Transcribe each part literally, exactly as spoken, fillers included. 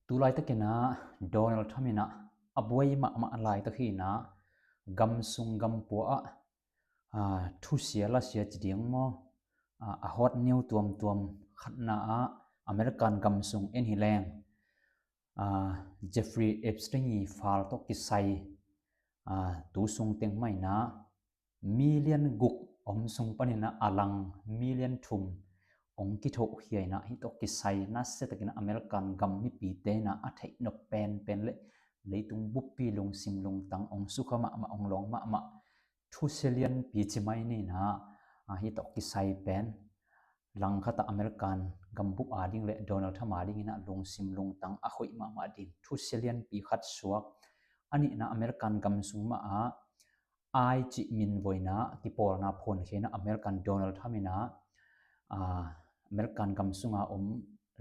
Tu laitakin ah Donald Trump in ah a buai mahmah laitak hi in ah, gamsung gampua ah, ah, thusia lasia ci ding maw, ah, a hot news tuamtuam khatna ah American gamsung en hi leng, ah, Jeffrey Epstein i file tawh kisai, ah, tu sung teng mah in ah million guk om sung panin ah a lang million thum hong kithohkhia in ah, hih tawh kisai nasiatakin ah American gam mipite in ah a theih nop penpen le leitung buppi lungsim lungtang hong sukha mahmah, hong lawng mahmah thusia lianpi ci mai ni in ah, ah, hih tawh kisai pen langkhat ah American gambup ading le Donald Trump adingin ah lungsim lungtang a hoih mahmah ding thusia lianpi khat suak. A nihna, American gamsung mah ah ai cih min voi in ah kipawlna phuankhia in ah American Donald Trump in ah, ah, American gamsung a om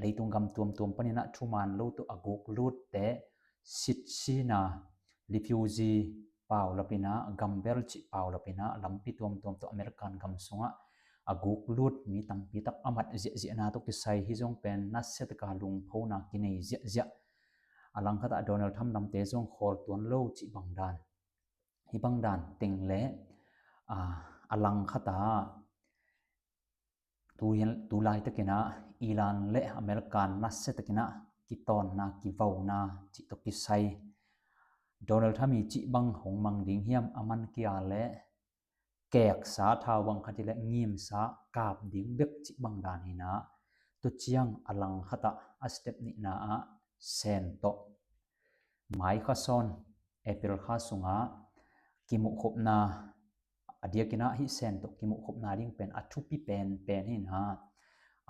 leitung gam tuamtuam panin ah thuman lo tawh a guk lutte, sitsina, refugee paulap in ah, gambel cih paulap in ah lampi tuamtuam tawh American gamsung ah a guk lut mi tampi tak a mat ziahziahna tawh kisai, hih zong pen nasiataka lungphona kinei ziahziah. A langkhat ah Donald Trump lamte zong khawl tuan lo cih bang dan, hih bang dan teng le, ah, a langkhat ah tu, tu laitakin ah Iran le American nasiatakin ah kitawnna, kivauna cih tawh kisai, Donald Trump i cih bang hong mang ding hiam, a man kia le keksa, thau bang khat hi le ngimsa kap ding bek cih bang dan hi in ah, tu ciang a langkhat ah a step nihna ah Sen tawh mai kha sawn, April kha sungah kimuhkhopna, a diakin ah hih Sen tawh kimuhkhopna ding pen a thupi penpen hi in ah,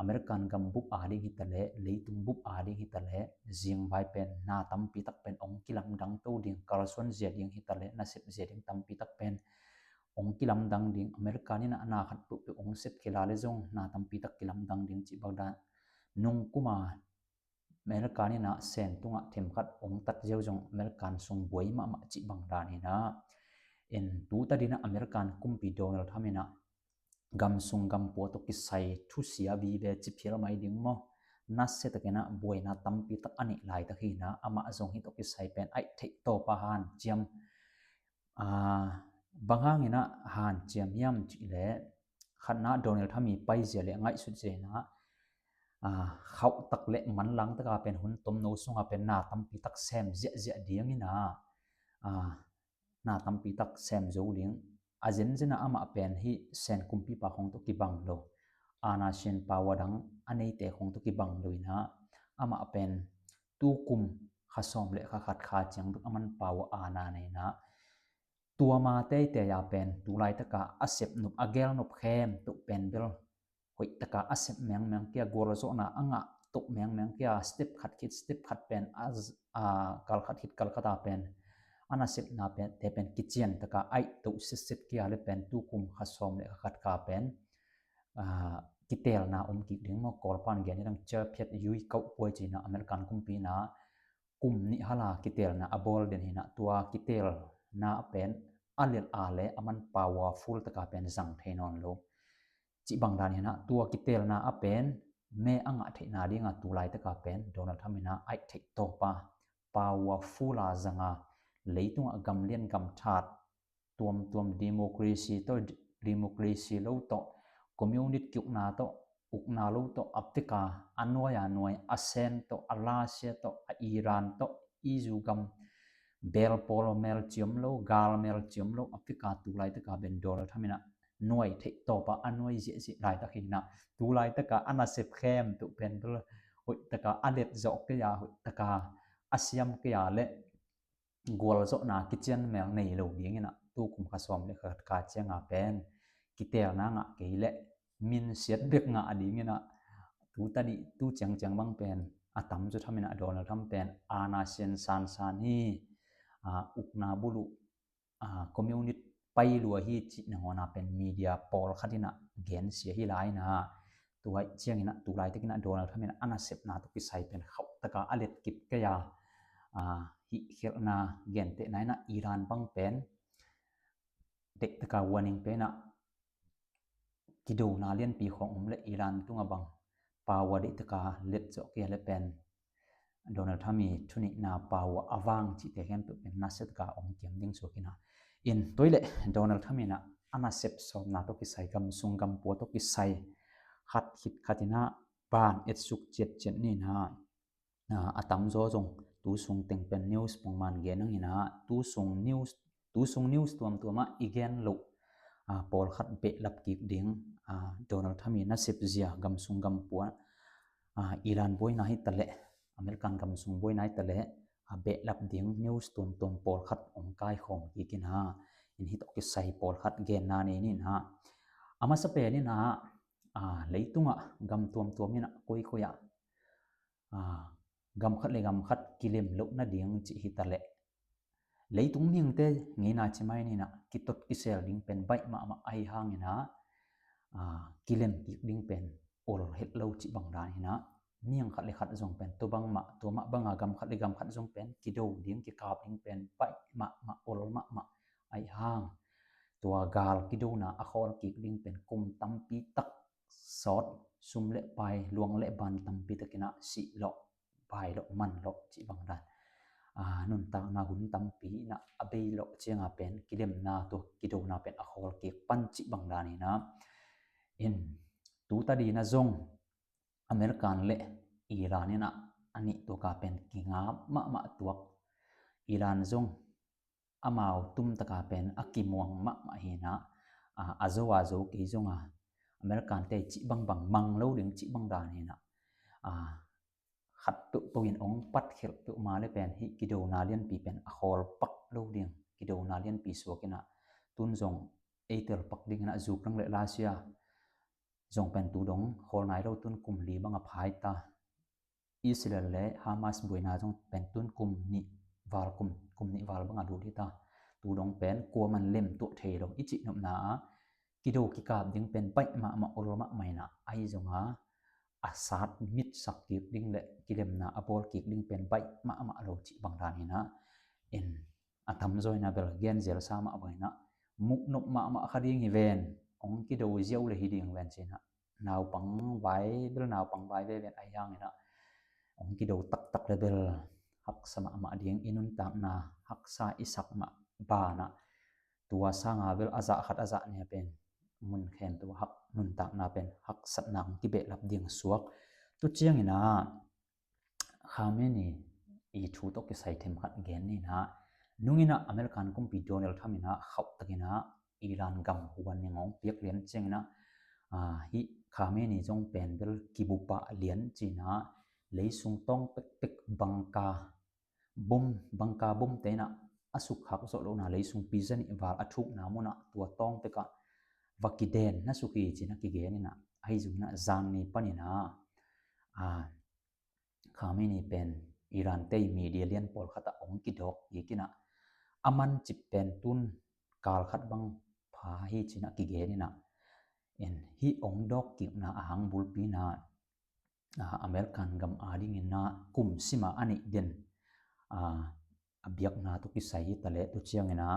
American gambup ading hi ta le, leitung bup ading hi ta le, zingvai pen na tampi tak pen hong kilamdang to ding, kalsuan zia ding hi ta le, nasep zia ding tampi tak pen hong kilamdang ding. American in ah na khat peuhpeuh hong sep khia le zong na tampi tak kilamdang ding cih bang dan, nungkum a American in ah Sen tungah themkhat hong tat ziau zong American sung buai mahmah cih bang dan hi in ah, en, tu tadin ah American kumpi Donald Trump in ah gamsung gampua tawh kisai thusia vive ci phial mai ding maw, nasiatakin ah buaina tampi tak a neih laitak hi in ah, amah zong hih tawh kisai pen a theih tawpa hanciam. Ah, bang hangin ah hanciam hiam cih le, khatna, Donald Trump i paizia le ngaihsutzia in ah, ah, khauhtak le manlang taka pen hun tomno sunga pen na tampi tak sem ziahziah ding in ah, ah, na tampi tak sem zo ding. A zenzen ah amah pen hih Sen kumpipa khong tawh kibang lo, ana sian power dang a neite khong tawh kibang lo in ah, amah pen tu kum kha sawm le kha khat kha ciang bek a man power ana nei in ah, tua ma teitei a pen tu laitaka a sep nop, a gel nop khempeuh pen bel hoihtaka a sep mengmeng kei a, gualzawhna a ngah toh mengmeng kei a, step khat khit step khat pen a, a, kal khat khit kal khat a pen a nasepna pen, te pen kiciantaka a ih toh setset kei a le pen tu kum kha sawm le kha khat ka pen, a, kiteelna om kik ding maw, Kawlpan gen hi dang, chirphiat yui kauh puai ci in ah American kumpi in ah kum nih hala kiteelna a bawl den hi in ah, tua kiteelna pen a liat a le a man powerful taka pen zang thei nawn lo cih bang dan hi in ah, tua kiteelna a pen me a ngah theihna dinga tu laitaka pen Donald Trump in ah a ih theih tawpa, powerful a zanga, leitungah gamlian gamthat tuamtuam, democracy tawh, democracy lo tawh, communist kiukna tawh, ukna lo tawh, a veka a nuai a nuai, a Sen tawh, a lasia tawh, a Iran tawh, izu gam bel pawl mel ciam lo, gal mel ciam lo, a veka tu laitaka pen Donald Trump in ah nuai theih tawpa a nuai ziahziah laitak hi in ah, tu laitaka a nasep khempeuh pen bel hoihtaka a let zawh kei a, hoihtaka a siam kei a le gualzawhna kician mel nei lo ding in ah, tu kum kha sawm le kha khat ka cianga pen kiteelna ngah kei le minsiat bek ngah ding in ah, tu tadi, tu ciangciang bang pen a tam zaw tham in ah Donald Trump pen ana sian sansan hi, a, ukna buluh, a, communist pai lua hi cih nangawna pen media pawlkhat in ah gensia hi lai in ah, tua ciangin ah tu laitakin ah Donald Trump in ah a nasepna tawh kisai pen khauhtaka a let kip kei a, a, hih khelhna gentehna in ah Iran bang pen deihtaka warning pen ah kidona lianpi khawng om le Iran tunga bang power deihtaka let zawh kei a le pen, Donald Trump i thunihna pau a vang cihte khempeuh pen nasia taka ong kiam ding suak ina. In tua i leh Donald Trump ina a nasep sawmna tawh kisai, gam sung gam pua tawh kisai khat khit khat ina ban etsuk ciatciat ni ina, a tamzaw zong tu sung teng pen news pongman gen ang ina, tu sung news, tu sung news tuamtuam ah i gen loh pawlkhat behlap kik ding. Donald Trump i nasep zia gam sung gam pua, Iran buaina hi taleh, American gam sung buaina hi taleh, behlap ding news tuamtuam pawlkhat ong kaikhawm kik ina. In hih tawh kisai pawlkhat genna nei ni ina. A masa pen ina, leitungah gam tuamtuam ina koikoi ah gam khat le gam khat kilem loh nading cih hi taleh, leitung mihingte ngeina ci mai ni ina, kitot kisel ding pen baih mahmah ahi hang ina, kilem kik ding pen ol het lo cih bang dan ina, mihing khat le khat zong pen tua bangmah, tua mah banga gam khat le gam khat zong pen kido ding, kikap ding pen baih mahmah, ol mahmah ahi hang, tua gal kidona a khawl kik ding pen kum tampi tak sawt, sum le pai, luang le ban tampi tak ina sih lawh, bai lawh, man lawh cih bang dan, nuntakna hun tampi ina a bei lawh cianga pen kilemna, tua kidona pen a khawl kik pan cih bang dan ina. In tu tadina zong American le Iran ina a nih tuaka pen kingap mahmah tuak. Iran zong amau tumtaka pen a kimuang mahmah hi ina, a zo a zo kei zonga American te cih bangbang mang lo ding cih bang dan hi ina, khat peuhpeuh in ong patkhelh peuhmah le pen hih kidona lianpi pen a khawl pak lo ding, kidona lianpi suak ina. Tun zong eitel pak ding ina, Ukraine le Russia zong pen tu dong khawl nai lo, tun kum li banga phai ta. Israel le Hamas buaina zong pen tun kum nih val, kum, kum nih val banga lut hi ta. Tu dong pen kuaman lem tuah thei lo i cih nopna ah, kido kikap ding pen baih mahmah, ol mahmah ina, ahi zonga a sat mitsak kik ding le kilemna a bawl kik ding pen baih mahmah lo cih bang dan ina. In a tamzaw ina bel gen zel sa mah bang ina, muh nop mahmah kha ding hi ven, ong kido ziau le hi ding ven ci ina. Naupang vai bel naupang vai veve ahi hang ina, ong kido taktak le bel haksa mahmah ding, i nuntakna haksa i sak mah bana, tua sanga bel a zah khat a zah nih pen mun khen tua hak, nuntakna pen haksatna ong kibehlap ding suak. Tu ciang ina Khamenei i thu tawh kisai themkhat gen ni ina. Nung ina American kumpi Donald Trump ina khauh tak ina Iran gam huan ning ong piak lian ciang ina, hih Khamenei zong pen bel kibupa lian ci ina, leisung tawng pekpek bangka bom, bangka bom te ina a suk khak zawh lohna, leisung pi zanih val a thukna muna tua tawng peka va kiden na suk hi ci ina kigen ina. Ahi zong ina zan ni pan ina Khamenei pen Iran te i media lian pawlkhat ah ong kidawk kik ina, a man cip pen tun kal khat bang pha hi ci ina kigen ina. In hih ong dawk kikna a hang bulpi ina, American gam ading ina kum sima a neih den a biakna tawh kisai hi taleh, tu ciang ina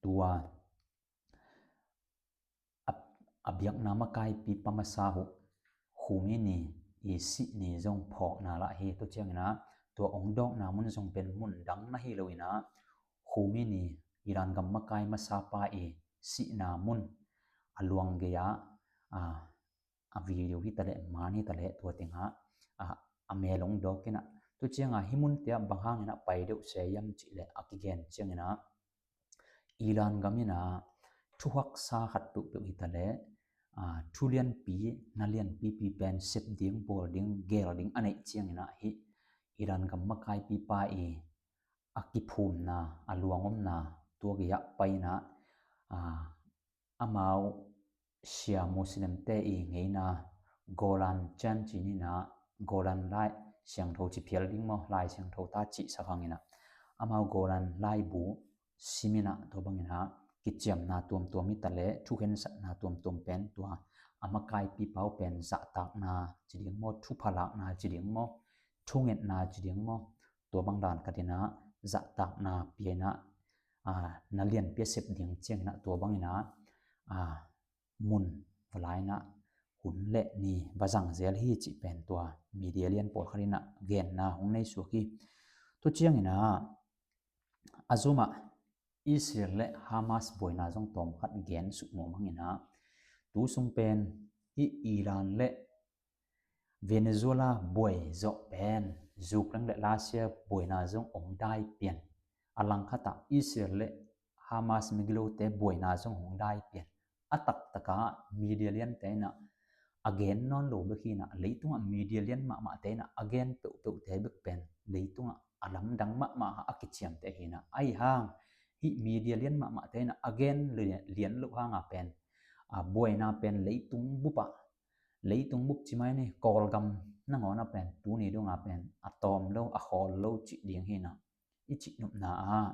tua a, a biakna makaipipa masa uh Khomeini i sih ni zong phawkna lah hi. Tu ciang ina tua ong dawkna mun zong pen mun dang na hi lo ina, Khomeini, Iran gam makai masapa i sihna mun a luang gei ah, a video hi taleh, man hi taleh, tua tengah a mel ong dawk ina. Tu cianga hih munte ah bang hang ina pai deuh se hiam cih leh a kigen ciang ina Iran gam ina thu haksa khat peuhpeuh hi taleh, thu lianpi, na lianpipi pen sep ding, bawl ding, gel ding a neih ciang ina hih Iran gam makaipipa i a kiphumna, a luangomna tua gei ah pai ina, amau Shia Muslim te i ngeina Golan Chan ci ni ina, Golan lai siangtho ci phial ding maw, lai siangtho ta cihsak hang ina, amau Golan laibu sim ina, tua bang ina kiciamna tuamtuam hi taleh, thukhensatna tuamtuam pen tua a makaipipa uh pen zahtakna ci ding maw, thupha lakna ci ding maw, thungetna ci ding maw, tua bang dan khat ina zahtakna pia ina, na lianpi a sep ding ciang ina tua bang ina mun va la ina hun le ni va zang zel hi cih pen tua media lian pawlkhat in ah genna hong nei suak hi. Tua ciangin ah a zumah Israel le Hamas buaina zong tawmkhat gen suk nuam hangin ah tu sung pen hih Iran le Venezuela buai zawh pen Ukraine le Russia buaina zong om dai pian. A langkhatah Israel le Hamas migilote buaina zong hong dai pian. A taktakah media liante in ah a gen nawn lo bek hi in ah, leitungah media lian mahmahte in ah a gen peuhpeuhte bek pen leitungah a lamdang mahmah a kiciamte hi in ah. Ahi hang hih media lian mahmahte in ah a gen lian, lian loh hanga pen a buaina pen leitung bupah, leitung bup ci mai ni, Kawlgam nangawn ah pen tuni dongah pen a tawm lo, a khawl lo cih ding hi in ah, i cih nopna ah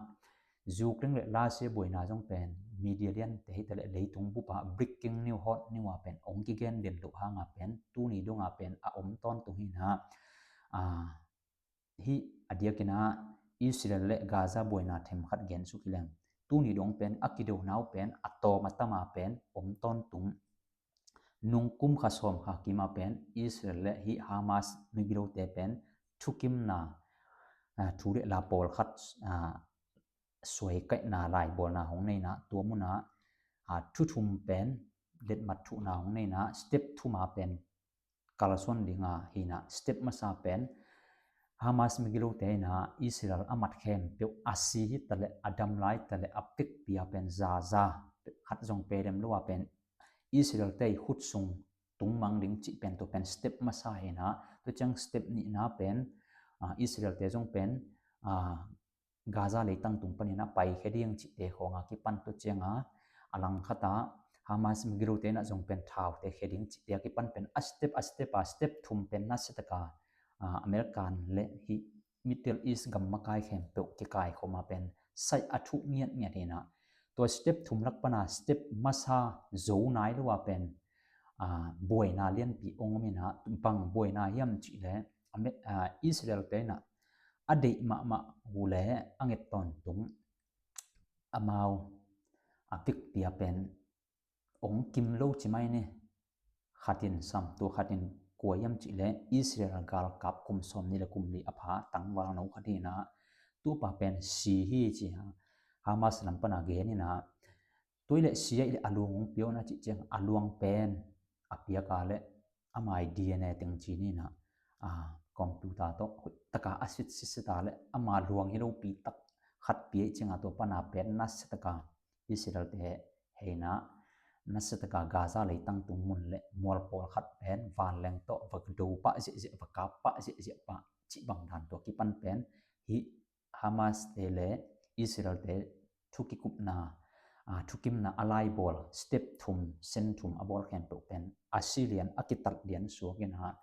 Ukraine le Russia buaina zong pen media liante hi taleh leitung bupah breaking news, hot news ah pen hong kigen den loh hanga pen tuni dongah pen a om tawntung hi in ah, a, hih a diakin ah Israel le Gaza buaina themkhat gen suk hi leng tuni dong pen a kido nau pen a tawm a tama pen om tawntung. Nung kum kha sawm kha kima pen Israel le hih Hamas migilote pen thukimna, a, thu le la pawlkhat, a, suaikaihna laibawlna hong nei in ah tua munah, a, thu thum pen letmat thuhna hong nei in ah step thuma pen kalsuan dinga hi in ah step masa pen Hamas migilote in ah Israel a mat khempeuh a si hi taleh a dam lai taleh a pekpi a pen zaza khat zong pe dem lo a pen Israel te khut sung tung mang ding cih pen tua pen step masa hi in ah tua ciang step nihna pen, a, Israel te zong pen, a, Gaza leitang tung panin a paikhia ding cihte khawng a kipan tua cianga a langkhatah Hamas migilote in ah zong pen thaute khia ding cihte a kipan pen a step a step a step thum pen nasia taka, a, American le hih Middle East gam makai khempeuh kikaikhawm a pen saih a thuh ngiatngiat hi in ah tua step thum lak pana step masa zo nai lo a pen, a, buaina lianpi ong om in ah bang buaina hiam cih leh a, Israel te in ah a deih mahmah uh le a nget tawntung amau a pekpi a pen ong kim lo ci mai ni. Khatin sam, tua khatin kua hiam cih leh Israel galkap kum sawm nih le kum li a pha tangval no khat hi in ah tupa pen si hi ci a Hamas lam pana gen in ah tua i leh si a i leh a luang hong pia un a cih ciang a luang pen a piak a leh ama i D N A teng ci ni in ah, a, computer tawh hoih taka a sit sit sit a leh ama luang hi lopi tak khat pia i cianga tua pana pen nasia taka Israel te hei in ah nasia taka Gaza leitang tung mun le mual pawlkhat pen vanleng tawh va do pah ziahziah, va kap pah ziahziah pah cih bang dan tua kipan pen hih Hamas te le Israel te thukikupna, a, thukimna a laibawl step thum, sen thum a bawl khempeuh pen a si lian, a kitat lian suak in ah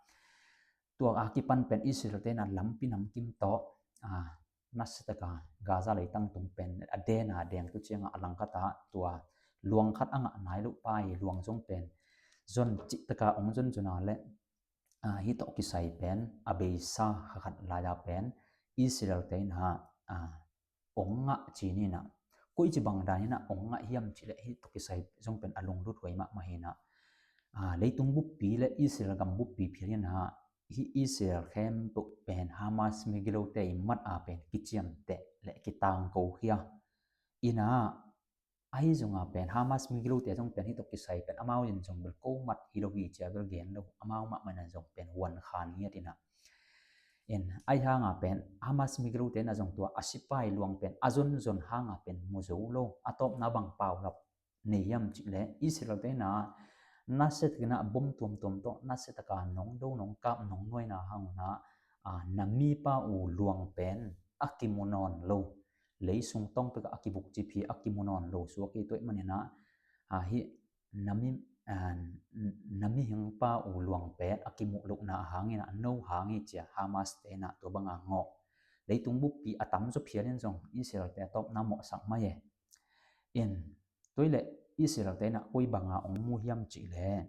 tua a kipan pen Israel te in ah lampi namkim tawh, a, nasia taka Gaza leitang tung pen a dena deng tua cianga a langkhatah tua luang khat a ngah nai loh pa i luang zong pen zon cih taka ong zon zon a leh, a, hih tawh kisai pen a beisa kha khat lai a pen Israel te in ah, a, ong ngah ci ni in ah koi ci bang dan in ah ong ngah hiam cih leh hih tawh kisai zong pen a lunglut huai mahmah hi in ah, a, leitung buppi le Israel gam buppi phial in ah hih Israel khempeuh pen Hamas migilote i mat a pen kiciamteh le kitangko khia in ah ahi zong a pen Hamas migilote zong pen hih tawh kisai pen amau in zong bel ko mat hi lo hi ci a bel gen lo, amau mahmah in ah zong pen huan khan ngiat in ah. In ahi hanga pen Hamas migilote in ah zong tua a sipai luang pen a zonzon hanga pen mu zo lo, a tawpna bang paulap nei hiam cih leh Israel te in ah nasia takin ah bom tuamtuam tawh nasia taka nong do nong kap nong nuaina hang un ah, a, na mipa uh luang pen a kimu nawn lo, leisung tawng pekah a kibukcip hi, a kimu nawn lo suak hi. Tua ahih manin ah, a, hih na mi, a, na mihingpa uh luang pen a kimuh lohna hangin ah no hang hi ci a Hamas te in ah tua banga ngawh. Leitung buppi a tamzaw phial in zong Israel te a tawpna mawhsak mai e. In tua i leh Israel te in ah koi banga ong mu hiam cih leh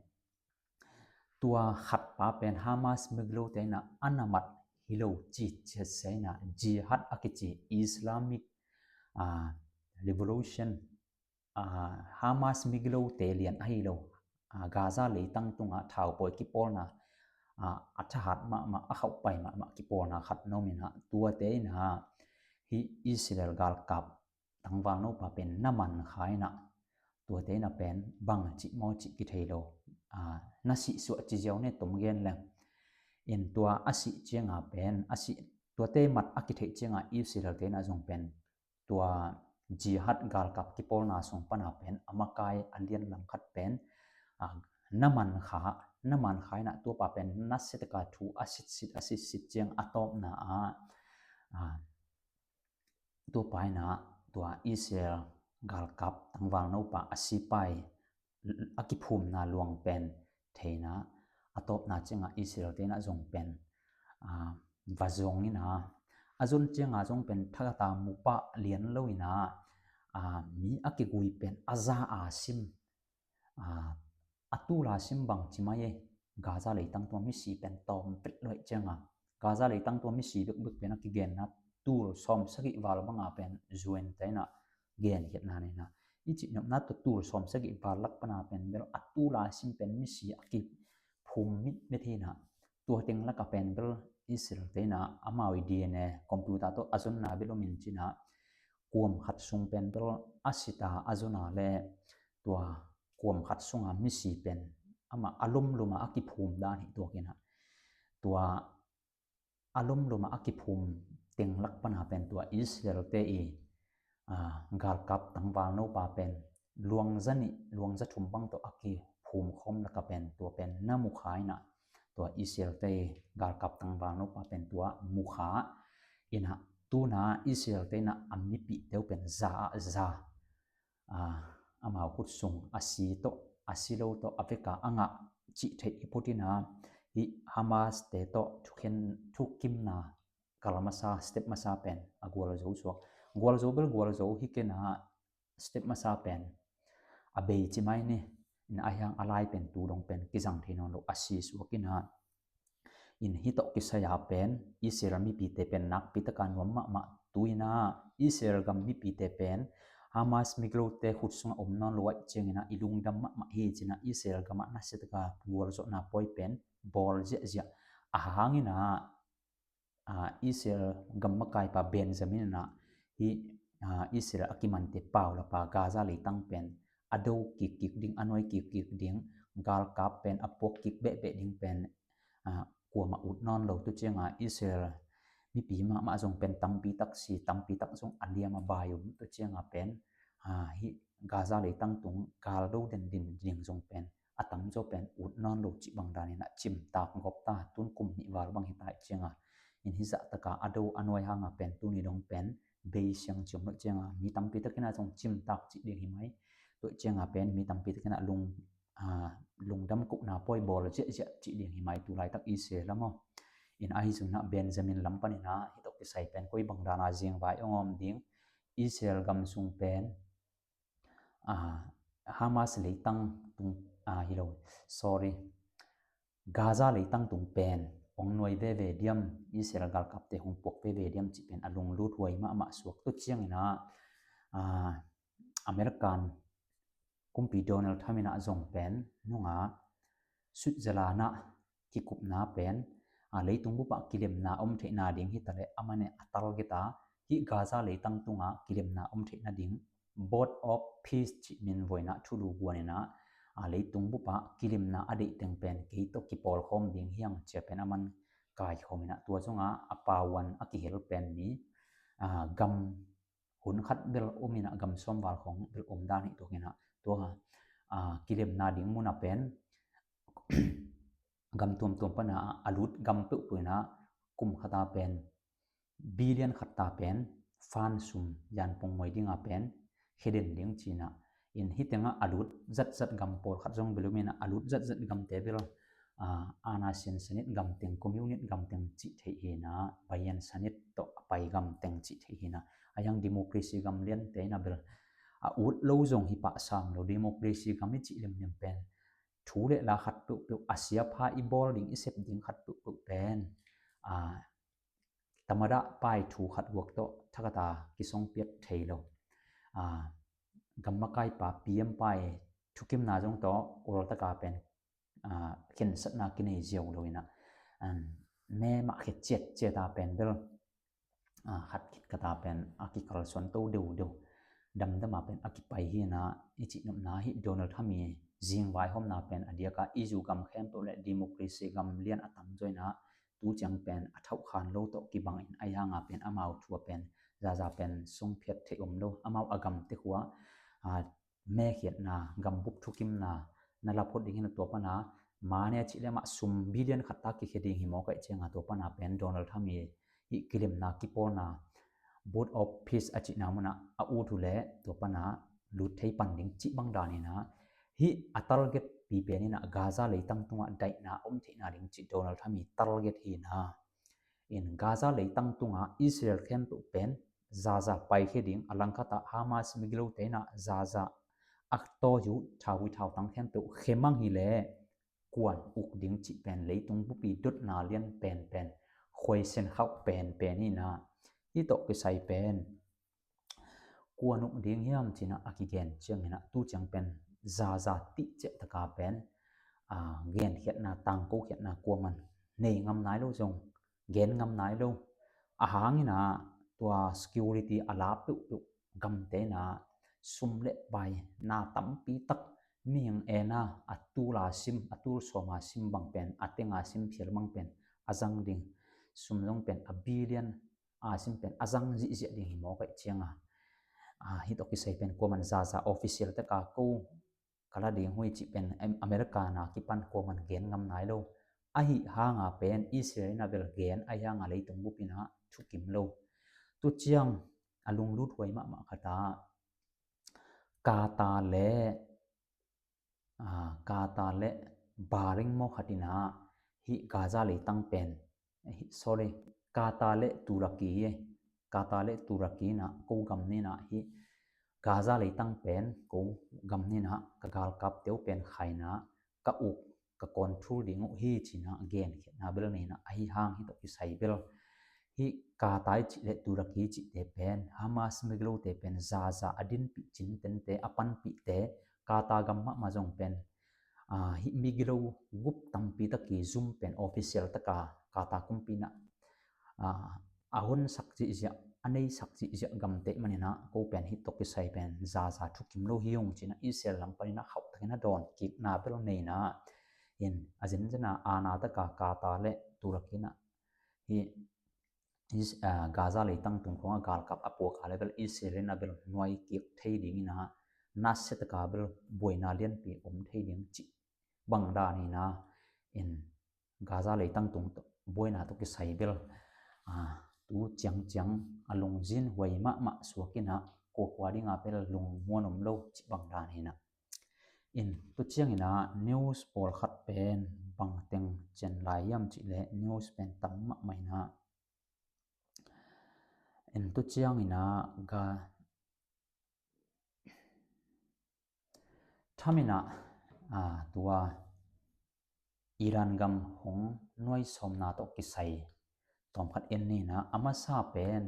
tua khatpa pen Hamas migilote in ah a na mat hi lo ci ciatsia in ah jihad a kici Islamic, a, Revolution, a, Hamas migilote lian ahi lo, Gaza leitang tungah thaupawi kipawlna a thahat mahmah, a khauhpai mahmah kipawlna khat na om in ah, tuate in ah hih Israel galkap tangvalno pa pen na man kha in ah, tuate in ah pen bang cih maw cih kithei lo, na sihsuah ci ziau ne tom gen leng. In tua a sih cianga pen a sih, tuate mat a kitheih cianga Israel te in ah zong pen tua jihad galkap kipawlna sung pana pen a makai a lian lam khat pen na man kha, na man kha in ah tua pa pen na setaka thu a sitsit, a sitsit ciang a tawpna ah tua pa in ah tua Israel galkap tangvalno pa a sipai a kiphumna luang pen theina a tawpna cianga Israel te in ah zong pen va zong in ah, a zon cianga zong pen thakata mupah lian lo in ah, mi a kigui pen a za a sim, a tul a sim bang ci mai e. Gaza leitang tua misi pen tawm vet loih cianga, Gaza leitang tua misi bekbek pen a kigenna tul sawm sagih val banga pen U N te in ah gen khiatna nei in ah, i cih nopna tua tul sawm sagih val lak pana pen bel a tul a sim pen misi a kiphum mitmet hi in ah, tua teng laka pen bel Israel te in ah amau i D N A computer tawh a zonna bel om in ci in ah, kuam khat sung pen bel a sita a zona le tua kuam khat sunga misi pen amah a lomloma a kiphum dan hi tuak in ah, tua a lomloma a kiphum teng lak pana pen tua Israel te i galkap tangvalno pa pen luangza nih, luangza thum bang tawh a kiphum khawm laka pen tua pen na mu kha in ah, tua Israel te i galkap tangvalno pa pen tua mu kha in ah, tuna Israel te in ah a mipihte uh pen za ah za, amau khut sung a si tawh, a si lo tawh, a veka a ngah cih theih i phut in ah, hih Hamas te tawh thukhen, thukimna kal masa, step masa pen a gualzo suak. Gualzo bel gualzo hi kei in ah, step masa pen a bei ci mai ni. In ah hiang a lai pen tu dong pen kizang thei nawn lo a si suak in ah, in hih tawh kisai a pen Israel mipite pen nakpi taka nuam mahmah. Tu in ah Israel gam mipite pen Hamas migilote khut sungah om nawn lo ahih ciangin ah i lungdam mahmah hi ci in ah Israel gamah nasia taka gualzawhna pawi pen bawl ziahziah. A hang in ah Israel gam makaipa Benjamin in ah hih Israel a kimante paulapa Gaza leitang pen a do kikkik ding, a nuai kikkik ding, galkap pen a puak kik behbeh ding pen kuamah ut nawn lo. Tu cianga Israel mipi mahmah zong pen tampi tak si, tampi tak zong a liam a bai um. Tu cianga pen hih Gaza leitang tung gal do den din ding zong pen a tamzaw pen ut nawn lo cih bang danin ah cimtak gawp ta. Tun kum nih val bang hi ta ih cianga, in hih zah taka a do a nuai hanga pen tuni dong pen bei siang ciam loh cianga mi tampi takin ah zong cimtak cih ding hi mai. Tuih cianga pen mi tampi takin ah lung lungdam kohna pawi bawl ziahziah cih ding hi mai tu laitak Israel lam aw. In ahi zun ah Benjamin lam panin ah hih tawh kisai pen koi bang dana zingvai ong om ding, Israel gam sung pen Hamas leitang tung hi lo, sorry, Gaza leitang tung pen ong nuai veve diam, Israel galkapte hong puak veve diam cih pen a lunglut huai mahmah suak. Tu ciangin ah American kumpi Donald Trump in ah zong pen nunga Switzerland ah kikupna pen leitung bupah kilemna om theihna ding hi taleh amah in a target a, hih Gaza leitang tunga kilemna om theihna ding Board of Peace cih min voina thulu guan in ah leitung bupah kilemna a deih teng pen kei tawh kipawlkhawm ding hi hang cia pen aman kaikhawm in ah tua zongah a pauan a kihel pen mi gam hun khat bel om in ah gam sawm val khawng bel om dan hi tuak in ah tua kilemna ding mun ah pen gam tuamtuam pana a lut gam peuhpeuh in ah kum khata pen billion khat ta pen fan sum yan pongmoi dinga pen khia den ding ci in ah, in hih tengah a lut zatzat gam pawlkhat zong bel om in ah a lut zatzat gamte bel ana siansanit gam teng, communist gam teng cih theih hi in ah, bayan sanit tawh a pai gam teng cih theih hi in ah, a hiang democracy gam liante in ah bel a ut lo zong hi pah sam lo. Democracy gam i cih lemlem pen thu le la khat peuhpeuh, a siapha i bawl ding, i sep ding khat peuhpeuh pen tamadah pai thu khat guak tawh thakata kisongpiak thei lo. Gam makaipa P M pai thukimna zong tawh ultaka pen khensatna kinei ziau lo inah, me mah khe ciatciata pen bel khat khit khata pen a kikalsuan to deuhdeuh, damdama pen a kipai hi inah i cihnopna hi. Donald Trump i zingvaihawmna pen a diaka i zu gam khempeuh le democracy gam lian a tamzaw inah tu ciang pen a thauhkhan lo tawh kibangin ahi hanga pen amau thua pen zaza pen songphiat theih om lo. Amau a gamte khua mekhiatna, gambup thukimna na laphot ding hi inah tua pana mane a cih le mah sum billion khatta kikhia ding hi mawk ahih cianga tua pana pen Donald Trump i hih kilemna kipawlna Board of Peace a cihna munah a ut uh le tua pana lut thei pan ding cih bang dan inah hih a target pi pen inah Gaza leitang tungah daihna om theihna ding cih Donald Trump i target hi inah. In Gaza leitang tungah Israel khempeuh pen zaza paikhia ding, a langkhatah Hamas migilote inah zaza a tawi uh thau uh thautang khempeuh khemang hi le kuan uk ding cih pen leitung bupi dotna lian penpen khuaisen khauh penpen hi inah hih tawh kisai pen kuan uk ding hiam cinah a kigen cianginah tu ciang pen zaza tih ciahtaka pen genkhiatna, tangkokhiatna kuaman nei ngam nai lo zong gen ngam nai lo. A hanginah tua security a la peuhpeuh gamte inah sum le pai na tampi tak mihing ena a tula sim, a tul sawma sim bang pen, a tenga sim phial bang pen a zang ding, sum zong pen a billion a sim pen a zang zihziah ding hi mawk ahih cianga hih tawh kisai pen kuaman zaza official taka ko ka la ding uh hi cih pen America na kipan kuaman gen ngam nai lo. Ahi hanga pen Israel inah bel gen ahi hanga leitung bup inah thukim lo. Tu ciang a lunglut huai mahmah khata Qatar le Qatar le Bahrain maw khat inah hih Gaza leitang pen, sorry, Qatar le Turkey hi. Qatar le Turkey inah ko gam ninah hih Gaza leitang pen ko gam ninah ka galkapte uh pen khaina ka uk ka control ding uh hi cinah genkhiatna bel nei inah ahi hang hih tawh kisai bel hih Qatar i cih le Turkey i cihte pen Hamas migilote pen zaza a dinpih cintente a panpihte Qatar gam mahmah zong pen hih migilo gup tampi taki zum pen official taka Qatar kumpi inah a honsak zihziah, a neisak zihziah gamte maninah ko pen hih tawh kisai pen zaza thukim lo hi ung cinah Israel lam paninah khauhtakin a dawn kikna bel nei inah in a zenzen a ana taka Qatar le Turkey inah hih Gaza leitang tung khawngah galkap a puak a le bel Israel inah bel nuai kik thei ding inah nasia taka bel buaina lianpi om thei ding cih bang dan inah in Gaza leitang tung buaina tawh kisai bel tu ciangciang a lungzin huai mahmah suak inah kuakua dinga bel lungmuan om lo cih bang dan inah. In tu cianginah news pawlkhat pen bangteng cen lai hiam cih le news pen tam mahmah inah in tu cianginah ga Trump inah tua Iran gam hong nuaisawmna tawh kisai tawmkhat en ni inah a masa pen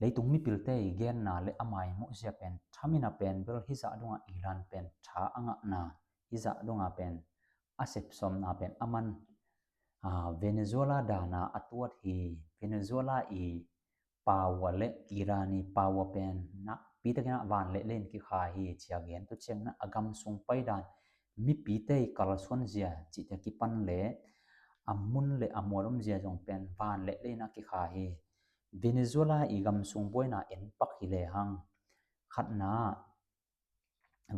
leitung mipilte i genna le a maimuhzia pen Trump inah pen bel hizah dongah Iran pen tha a ngahna, hizah dongah pen a sepsawmna pen a man Venezuela dana a tuat hi. Venezuela i power le Iran i power pen nakpi takinah vanlehlehin kikha hi ci a gen. Tu cianginah a gamsung paidan, mipite i kalsuanzia cihte kipan le a mun le a mual omzia zong pen vanlehlehinah kikha hi. Venezuela i gamsung buaina en pak hi lehang khatna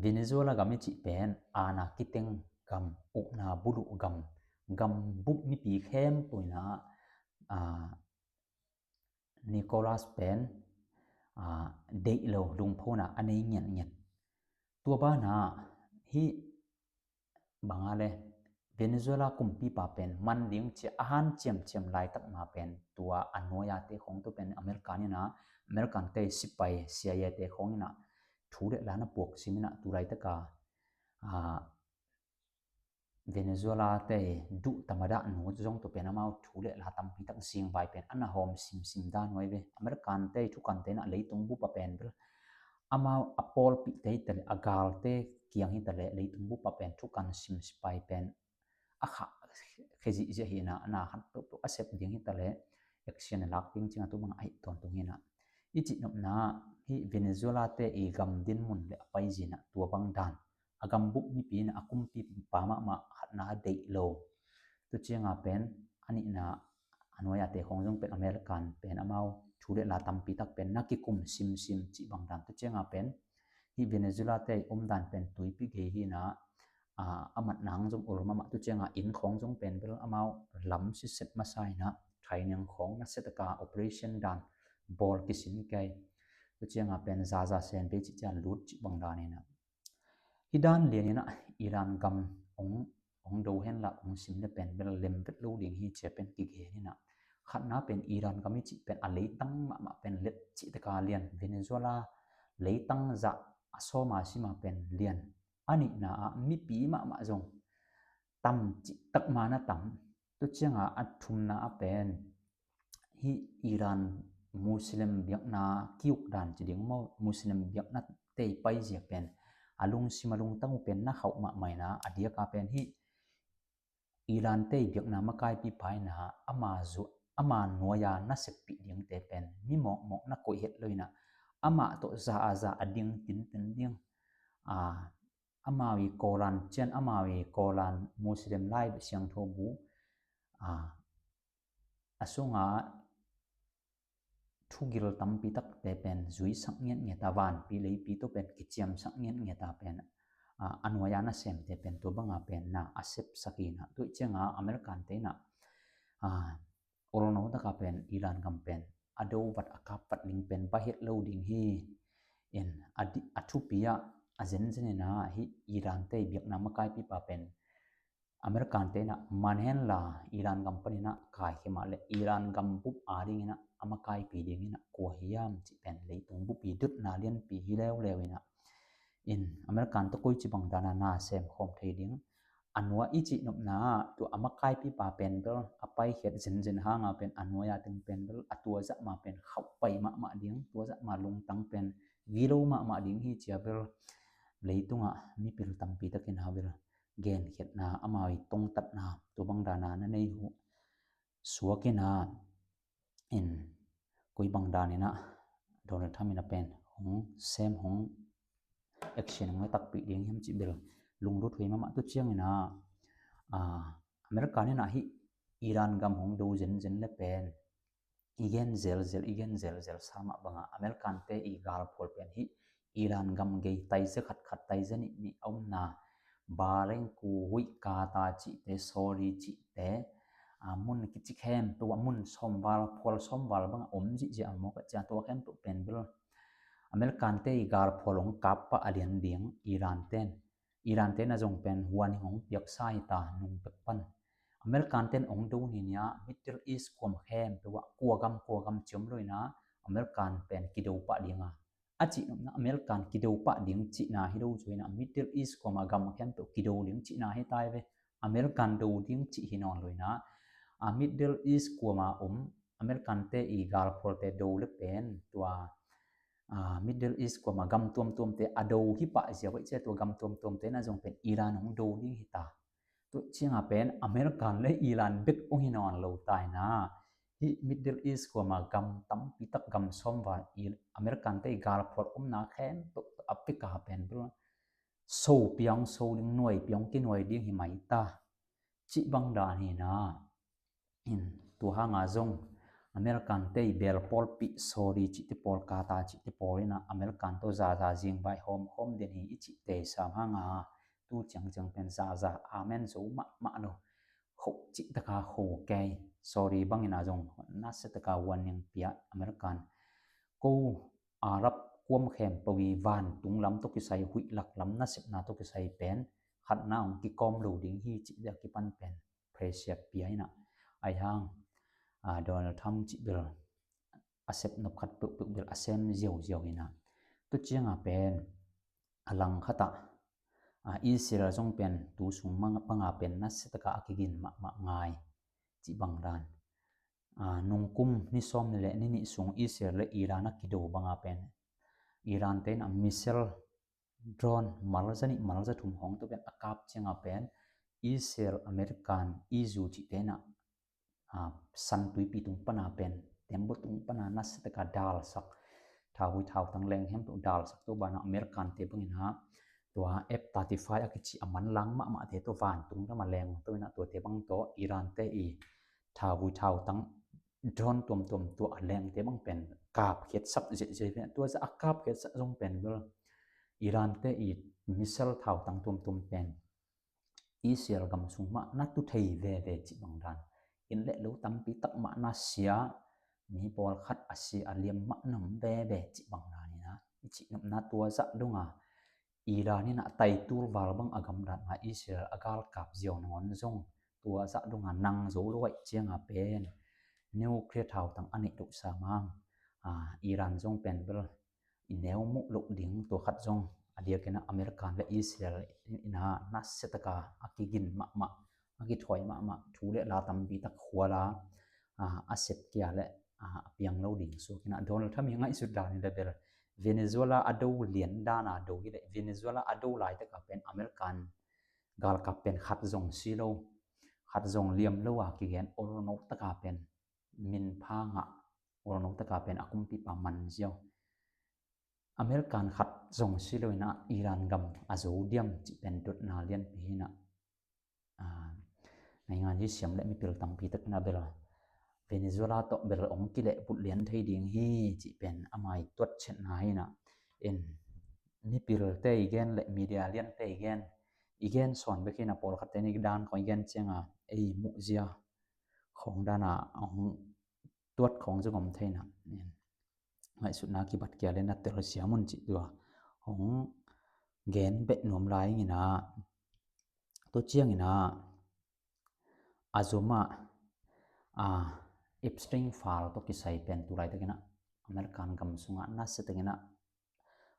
Venezuela gam i cih pen ana kiteng gam, ukna buluh gam, gam bup mipi khempeuh inah Nicolas pen deih lo lungphona a nei ngiatngiat. Tua banah hih banga le Venezuela kumpipa pen man ding cia a han ciamciam laitak ma pen tua a nuai-ate khawng tu pen American inah, American te sipai C I A te khawng inah thu le la na puak sim inah tu laitaka Venezuela te duh tamadah nu zong tu pen amau thu le la tampi tak zingvai pen a na hawm simsim dan huai ve. American te thukante inah leitung bupa pen bel amau a pawlpihte hi taleh a galte kiang hi taleh leitung bup ah pen thukan sim sipai pen a khah khezihziah hi inah, na khat peuhpeuh a sep ding hi taleh action a lak ding ciang a tu bangah ahi tawntung hi inah. I cihnopna ah hih Venezuela te i gam dinmun le a paizia inah tua bang dan a gambup mipi inah a kumpipa mahmah khatna a deih lo. Tu cianga pen a nihna a nuai-a te khawng zong pen American pen amau thu le la tampi tak pen na kikum simsim cih bang dan. Tu cianga pen hih Venezuela te i omdan pen tuipi gei hi inah, a, a matna hong zong ul mahmah. Tu cianga inn khawng zong pen bel amau lam siset masa inah, training khawng nasia taka operation dan bawl kisin kei. Tu cianga pen zaza sen bei cih ciang lut cih bang dan inah. Hih dan lian inah Iran gam hong, hong do henla hong sim le pen bel lem vet lo ding hi ci-a pen kigen inah. Khatna pen Iran gam i cih pen a leitang mahmah pen let cih taka lian, Venezuela leitang zah a sawma sima pen lian. A nihna ah mipi mahmah zong tam cih tak ma na tam. Tu cianga a thumna ah pen hih Iran Muslim biakna kiuk dan ci ding maw, Muslim biakna te i paizia pen a lungsim a lungtang uh pen na khauh mahmah inah, a diaka pen hih Iran te i biakna makaipipa inah ama zu, ama nuai-a na seppih dingte pen mi mawkmawk na koih het lo inah, amah tawh za a za a ding tinten ding, a, amau i Koran cian, amau i Koran Muslim lai siangtho bu, a, a sunga thugil tampi takte pen zuisak ngiatngiat a, vanpi leipi tawh pen kiciamsak ngiatngiat a pen, a, a nuai-a nasemte pen tua banga pen na a sepsak inah. Tu cianga American te inah, a, olno taka pen Iran gam pen a do vat a kap vat ding pen bahet lo ding hi. In a di, a thupi ah a zenzen inah hih Iran te i biakna makaipipa pen American te inah man henla Iran gam pan inah kaikhia mah le Iran gam bup a ding inah a makaipi ding inah kua hiam cih pen leitung bup i dotna lianpi hi leuleu inah. In American tawh koici bang dana na sem khawm thei ding. A nuai i cihnopna ah tua a makaipipa pen bel a paikhiat zenzen hanga pen a nuai-a teng pen bel a tua zah ma pen khauh pai mahmah ding, tua zah ma lungtang pen vilo mahmah ding hi ci-a bel leitungah mipil tampi takin a bel genkhiatna, amau i tongtatna tua bang dana na nei uh suak inah. In koi bang dan inah Donald Trump inah pen hong sem, hong action hong na takpih ding hiam cih bel lunglut huai mahmah. Tu ciang inah, a, American inah hih Iran gam hong do zenzen le pen i gen zelzel, i gen zelzel sa mah banga American te i galphual pen hih Iran gam gei taiza khatkhat, taiza nihnih a omna, Bahrain, Kuwait, Qatar cihte, Saudi cihte, a, mun kici khempeuh ah, mun sawmval, phual sawmval banga om zihziah a mawk a, cia tua khempeuh pen bel American te i galphual hong kap pah a lian ding Iran ten. Iran te na zong pen huan hong piaksa hi ta, nung pek pan. American ten hong do ni nia, Middle East kuam khempeuh ah, kua gam kua gam ciam lo inah American pen kido pah dinga. A cihnopna American kido pah ding cihna hi lo zo inah, Middle East kuama gam khempeuh kido ding cihna hi tai ve. American do ding cih hi nawn lo inah, a, Middle East kuama om American te i galphualte do le pen tua, a, Middle East kuama gam tuamtuamte a do hi pah ziau bai cia, tua gam tuamtuamte na zong pen Iran hong do ding hi ta. Tu cianga pen American le Iran bek hong hi nawn lo ta inah, hih Middle East kuama gam tampi tak, gam sawmval i American te i galphual omna khempeuh a pika pen bel so piang so ding, nuai piang kinuai ding hi mai ta cih bang dan hi inah. In tua hanga zong American te i bel pawlpih Saudi cihte pawl, Qatar cihte pawl inah American tawh zaza zingvai hawmhawm den hi i cihte sam hanga tu ciangciang pen zaza amen zo mahmah lo. Kho cih taka kho kei. Saudi bang inah zong nasia taka warning pia American. Ko Arab kuam khempeuh i vantung lam tawh kisai, huih lak lam nasepna tawh kisai pen khatna hong kikawm lo ding hi cih dia kipan pen pressure pia inah. Aihang, a, Donald Trump cih bel a sep nop khat peuhpeuh bel a sem ziauziau inah. Tu cianga pen a langkhat ah, a, Israel zong pen tu sung mang, banga pen nasia taka a kigin mahmah ngai cih bang dan. A, nungkum ni sawm ni le ni nih sung Israel le Iran a kido banga pen Iran te in a missile, drone malza nih malza thum hong tu pen a kap cianga pen Israel, American, E U cihte in a, a, San tuipi tung pana pen, tembaw tung pana nasia taka dalsak, thau hui thau tang leng hem tu dalsak tu bana American te bangin a tua F thirty-five a kici a manlang mahmah te tu vantung dama leng tu in a tuate bang tu Iran te i thau hui thau tang drone tuamtuam tua a lengte bang pen kapkhiatsak ziahziah ve. Tua zah a kapkhiatsak zong pen bel Iran te i missile thautang tuamtuam pen Israel gam sung mah na tu thei veve cih bang dan, inn le lo tampi tak mah na sia, mi pawlkhat a sia a liam mah na om veve cih bang dan in a i cih nopna tua zah donga Iran in a taitul val bang a gamdatna Israel a galkap ziau nangawn zong tua zah donga nang zo lo aih cianga pen nuclear thautang a neih loh samang, a, Iran zong pen bel i neu muh loh ding tua khat zong a diakin a American le Israel in a nasia taka a kigin mahmah, a kithuai mahmah, thu le la tampi tak khuala, a, a sep kia le, a, a piang lo ding suakin a Donald Trump i ngaihsut dan in le bel Venezuela a do lian dana do hi le Venezuela a do laitaka pen American galkap pen khat zong si lo, khat zong liam lo a kigen olno taka pen min pha ngah, olno taka pen a kumpipa man ziau. American khat zong si lo in a Iran gam a zo diam cih pen dotna lianpi hi in a, a, naingan hi siam le mipil tampi tak in a bel Venezuela tawh bel ong kilehbulh lian thei ding hi cih pen a mai tuat chetna hi in a, in mipil te i gen le media lian te i gen, i gen sawn bek hi in a pawlkhat te ni dan khong i gen cianga ei muhzia khong dana ong tuat khong zong om thei in a, in ngaihsutna kibat kia le na tel siam un cih tua hong gen beh nuam lai ing in a, tua ciang in a, a zom a, a, Epstein file tawh kisai pen tu laitakin a American gam sungah nasia takin a,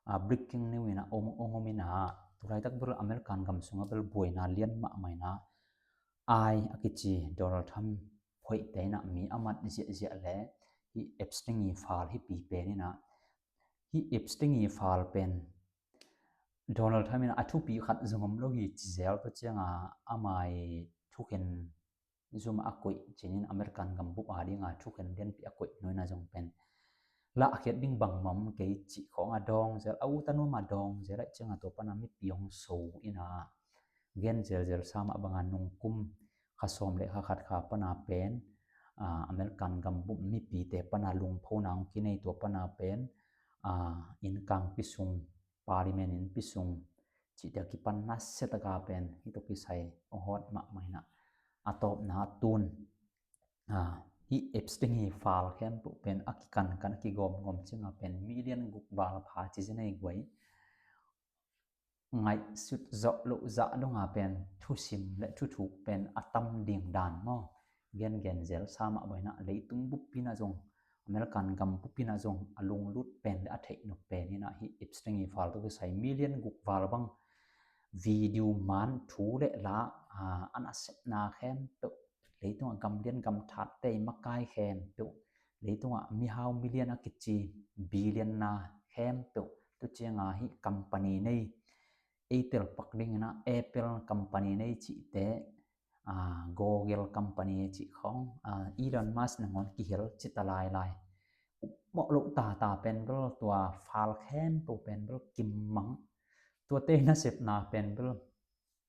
a, breaking news in a ong, ong om in a, tu laitak bel American gam sungah bel buaina lian mahmah in a, ai a kici Donald Trump phoihte in a mi a mat ziahziah le hi Epstein i file hi pi pen in a, hi Epstein i file pen Donald Trump in a thupi khat zong om lo hi ci zel tua cianga amai thukhen zum a koih cinin American gambup a dinga thukhen lianpi a koih nuina zong pen lahkhiat ding bangmah om kei cih khong a dawng zel, a ut a nuam a dawng zel aih cianga tua pana mipi hong so in a gen zelzel sa mah banga nungkum kha sawm le kha khat kha pana pen, a, American gambup mipite pana lungphona hong kinei tua pana pen, a, innkangpi sung, parliament innpi sung cihte a kipan nasia taka pen hi tawh kisai hong hawt mahmah in a, a tawpna a tun, a, hi Epstein hi file khempeuh pen a kikankan a kigawmgawm cianga pen million guk val pha ci zenei guai ngaihsut zawh loh zah donga pen thusim le thuthuk pen a tam ding dan maw? Gengen zel sa mah bang in a leitung bup in a zong, American gam bup in a zong a lunglut pen le a theihnop pen in a hi Epstein i file tawh kisai million guk val bang video man thu le la, a, a nasepna khempeuh, leitungah gamlian gamthatte i makai khempeuh, leitungah mihau million a kici billion na khempeuh, tu cianga hi company nei, ei telpak ding in a Apple company nei cihte, a, Google company cih khong, a, Elon Musk nangawn kihel cita lailai. Upmawh loh tata pen bel tua file khempeuh pen bel kimmang. Tuate nasepna pen bel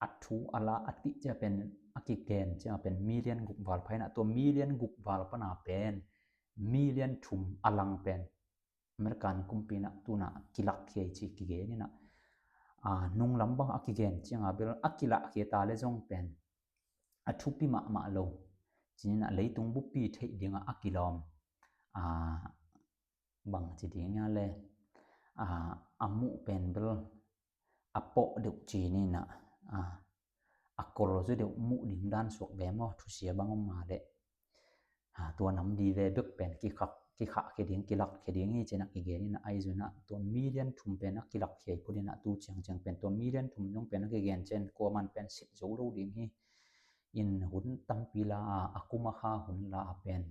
a thu a la a tih cia pen a kigen cia pen million guk val pha in a, tua million guk val pana pen million thum a lang pen American kumpi in a tuna kilakkhia hi ci kigen in a, a, nunglam bang a kigen cianga bel a kilakkhia ta le zong pen a thupi mahmah lo. Cinin a leitung bupi theih dinga a kilawm, a, bang ci ding a le, a, a muh pen bel a pawh deuh cinin a, a, a kol zu deuh muh ding dan suak ve maw, thusia bang om ma le, a, tua nam di ve bek pen kikhak, kikhah khia ding, kilak khia ding hi cin a kigen in a, ahi zun a tua million thum pen a kilak khia hi put in a, tu ciangciang pen tua million thum zong pen a kigen cin kuaman pen sit zo lo ding hi. In hun tampi la a, a kum a kha hun la a pen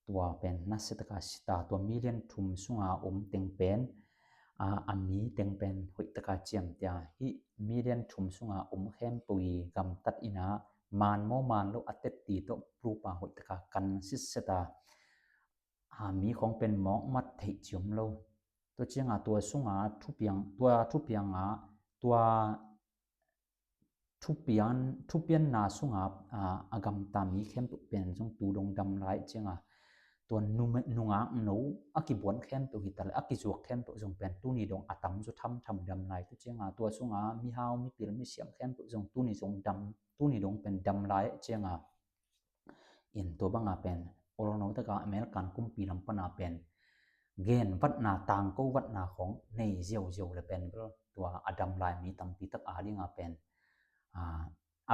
tua pen nasia taka sita, tua million thum sunga om teng pen, a, a mi teng pen hoih taka ciamtia, hih million thum sunga om khempeuh i gamtat ina, man maw man lo a tetti tawh prupa hoih taka kan sitseta, a, mi khong pen mawkmat theih ciom lo. Tua cianga tua sunga thupiang, tua thupianga tua thupian, thupianna sunga, a, a gamta mi khempeuh pen zong tu dong dam lai cianga tua nungak no a kibuan khempeuh hitaleh a kizuak khempeuh zong pen tuni dong a tamzaw thamtham dam lai. Tua cianga tua sunga mihau mipil misiam khempeuh zong tuni zong dam, tuni dong pen dam lai cianga in tua banga pen olno taka American kumpi lam pana pen gen vatna, tangko vatna khong nei ziauziau le pen bel tua a dam lai mi tampi tak a dinga pen, a,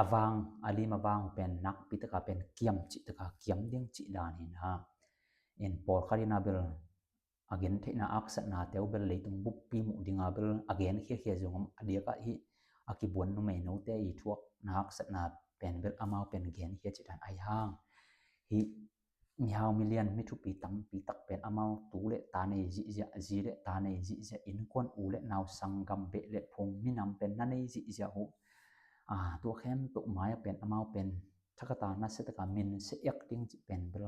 a vang, a lim a vang pen nakpi taka pen kiam cih taka kiam ding cih dan hi na. In pawlkhat ina bel a gentheihna aksatna teu bel leitung buppi muh dinga bel a gen khiakhia zong a diakah hi a kibuan numei note i thuakna aksatna pen bel amau pen gen khia cih dan ahi hang. Hi mihau milian mithupi tampi tak pen amau tu le ta nei zihziah, zi le ta nei zihziah, innkuan u le nau sanggam beh le phung minam pen na nei zihziah uh. A, tua khempeuh mai-ah pen amau pen thakata nasia taka min se iak ding cih pen bel,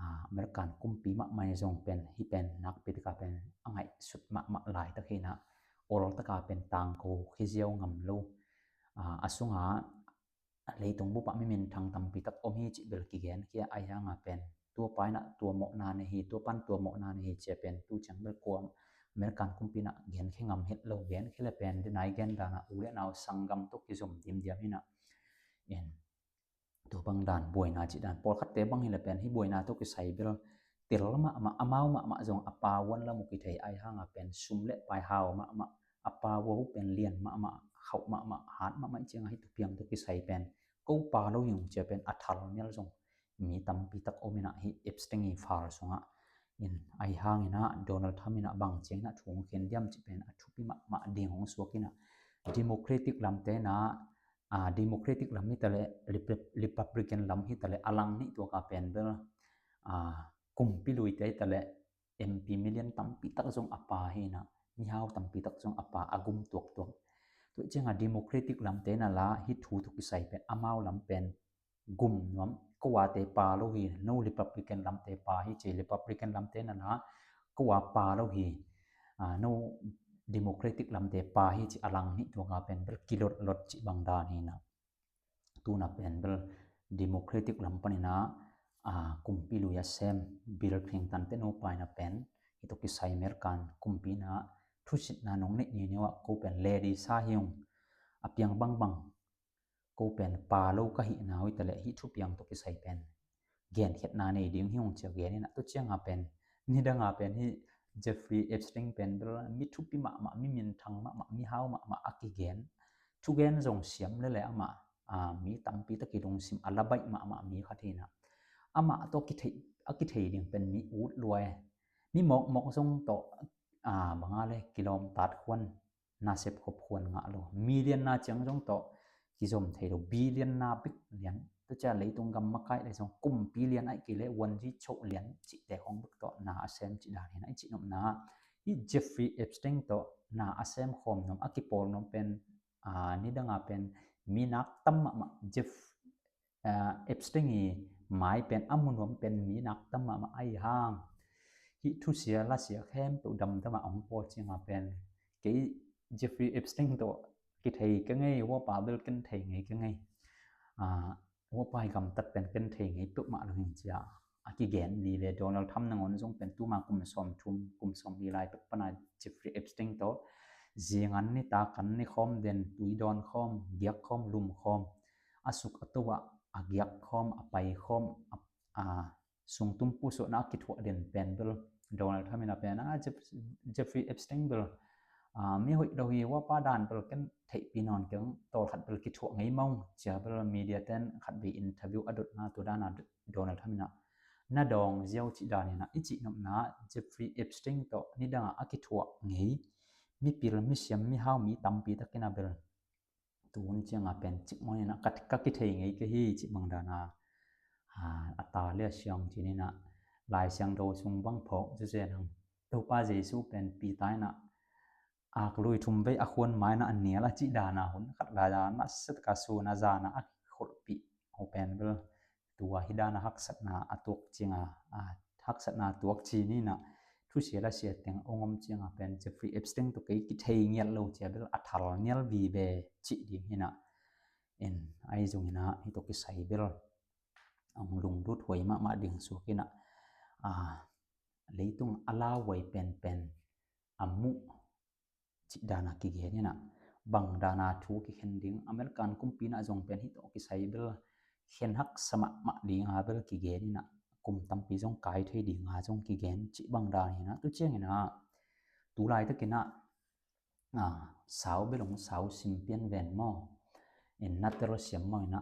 a, American kumpi mahmah in zong pen hi pen nakpi taka pen a ngaihsut mahmah laitak hi na, ol taka pen tangko khiziau ngam lo. A, a sunga leitung bupah mi minthang tampi tak om hi cih bel kigen khia ahi hanga pen tua paina tua mawhna nei hi, tua pan tua mawhna nei hi cia pen tu ciang bel kua American kumpi na gen khia ngam het lo, gen khia le pen dinai gen dana u le nau sanggam tawh kizom dimdiam hi na. In tua bang dan buaina cih dan pawlkhatte bang hi le pen hi buaina tawh kisai bel tel mahmah, amau mahmah zong a pa uan lam uh kithei ahi hanga pen sum le pai hau mahmah, a pa ua uh pen lian mahmah, khauh mahmah, hat mahmah i cianga hi thupiang tawh kisai pen ko pa lo hi ung cia pen a thal mial zong mi tampi tak om ina hi Epstein i file sungah. In ahi hang ina Donald Trump ina bang ciang ina thu hong khen diam cih pen a thupi mahmah ding hong suak ina Democratic lamte ina, a, Democratic lam hitaleh Repub-, Republican lam hitaleh a lang nih tuaka pen bel, a, kumpi luite hitaleh M P milian tampi tak zong a pa hi na, mihau tampi tak zong a pa a gum tuaktuak. Tua cianga Democratic lamte ina la hi thu tawh kisai pen amau lam pen gum nuam, ko ate pa lo hi, no Republican lamte pa hi ci, Republican lamte ina la ko a pa lo hi, a, no Democratic lamte pa hi ci a lang nih tuaka pen bel kilot lot cih bang dan hi na. Tuna pen bel Democratic lam panina, a, kumpi lui a sem Bill Clinton te no paina pen hi tawh kisai American kumpi ina thusitna nong neih ni niuah ko pen lady sa hi ung, a piang bangbang ko pen pa lo ka hihna uh hitaleh hi thupiang tawh kisai pen genkhiatna nei ding hi ung cia gen ina tua cianga pen nidanga pen hi Jeffrey Epstein pen bel mi thupi mahmah, mi minthang mahmah, mi hau mahmah a kigen. Thugen zong siam lele amah, a, mi tampi tak i lungsim a la baih mahmah mi khat hi na. Amah tawh kithei, a kithei ding pen mi ut luai. Mi mawkmawk zong tawh, a, banga le kilawm tat khuan nasep khop khuan ngah lo. Million na ciang zong tawh kizom thei lo. Billion na bik lian. Tua cia leitung gam makaih le zong kumpi lian aih kei le wanzi choh lian cihte khong bek tawh na a sem cih dan hi na i cih nopna. Hi Jeffrey Epstein tawh na a sem khawm nuam a kipawl nuam pen, a, nidanga pen mi nak tam mahmah Jeff, a, Epstein i mai pen a mu nuam pen mi nak tam mahmah ahi hang. Hi thusia lasia khempeuh damdama hong pawl cianga pen kei Jeffrey Epstein tawh kithei ka ngei, huapa bel ken thei ngei ka ngei. A, huapa hi gamtat pen ken thei ngei peuhmah lo hi cia a kigen li le Donald Trump nangawn zong pen tuma kum sawm thum, kum sawm li lai pek pana Jeffrey Epstein tawh zingan ni takan ni khawm den, tui dawn khawm, giak khawm, lum khawm, a suk a to ah a giak khawm, a pai khawm, a, a sungtum pusuahna a kithuah den pen bel Donald Trump ina pen a Jeff-, Jeffrey Epstein bel, a, mi hoih lo hi, huapa dan bel ken theihpi nawn keng, tawlkhat bel kithuah ngei mawng cia bel media ten khat vei interview a dotna tua dana Donald Trump ina na dawng ziau cih dan ina i cih nopna Jeffrey Epstein tawh nidanga a kithuah ngei mipil misiam mihau mi tampi takina bel tun cianga pen cikmawh ina ka, ka kithei ngei ka hi cih bang dana, a, a ta le a siang cinina Lai Siangtho sung bang phawk zuzen hang. Topa Jesu pen Peter ina aklui thum vei a khuan mai na a nial a cih dana hun khat lai dana set ka sun a zana a kholhpih ho pen bel tua hi dana haksatna a tuak cinga, a haksatna tuak ci nina thusia la sia teng ong om cinga pen Jeffrey Epstein to kei kithei ngial lo cia bel a thal ngial vive cih ding hina. In ai zungina hi to kisai bel ang lungdut huai mahmah ding suakina a leitung a lauhuai penpen a muh cih dana kigen ina bang dana thu kikhen ding American kumpi na zong pen hi to kisai bel khen haksa mahmah dinga bel kigen ina kum tampi zong kai thei dinga zong kigen cih bang dan hina tu ciangina tu laitakina a, sau bel ong sau sim pian ven maw? In na tel siam maw ina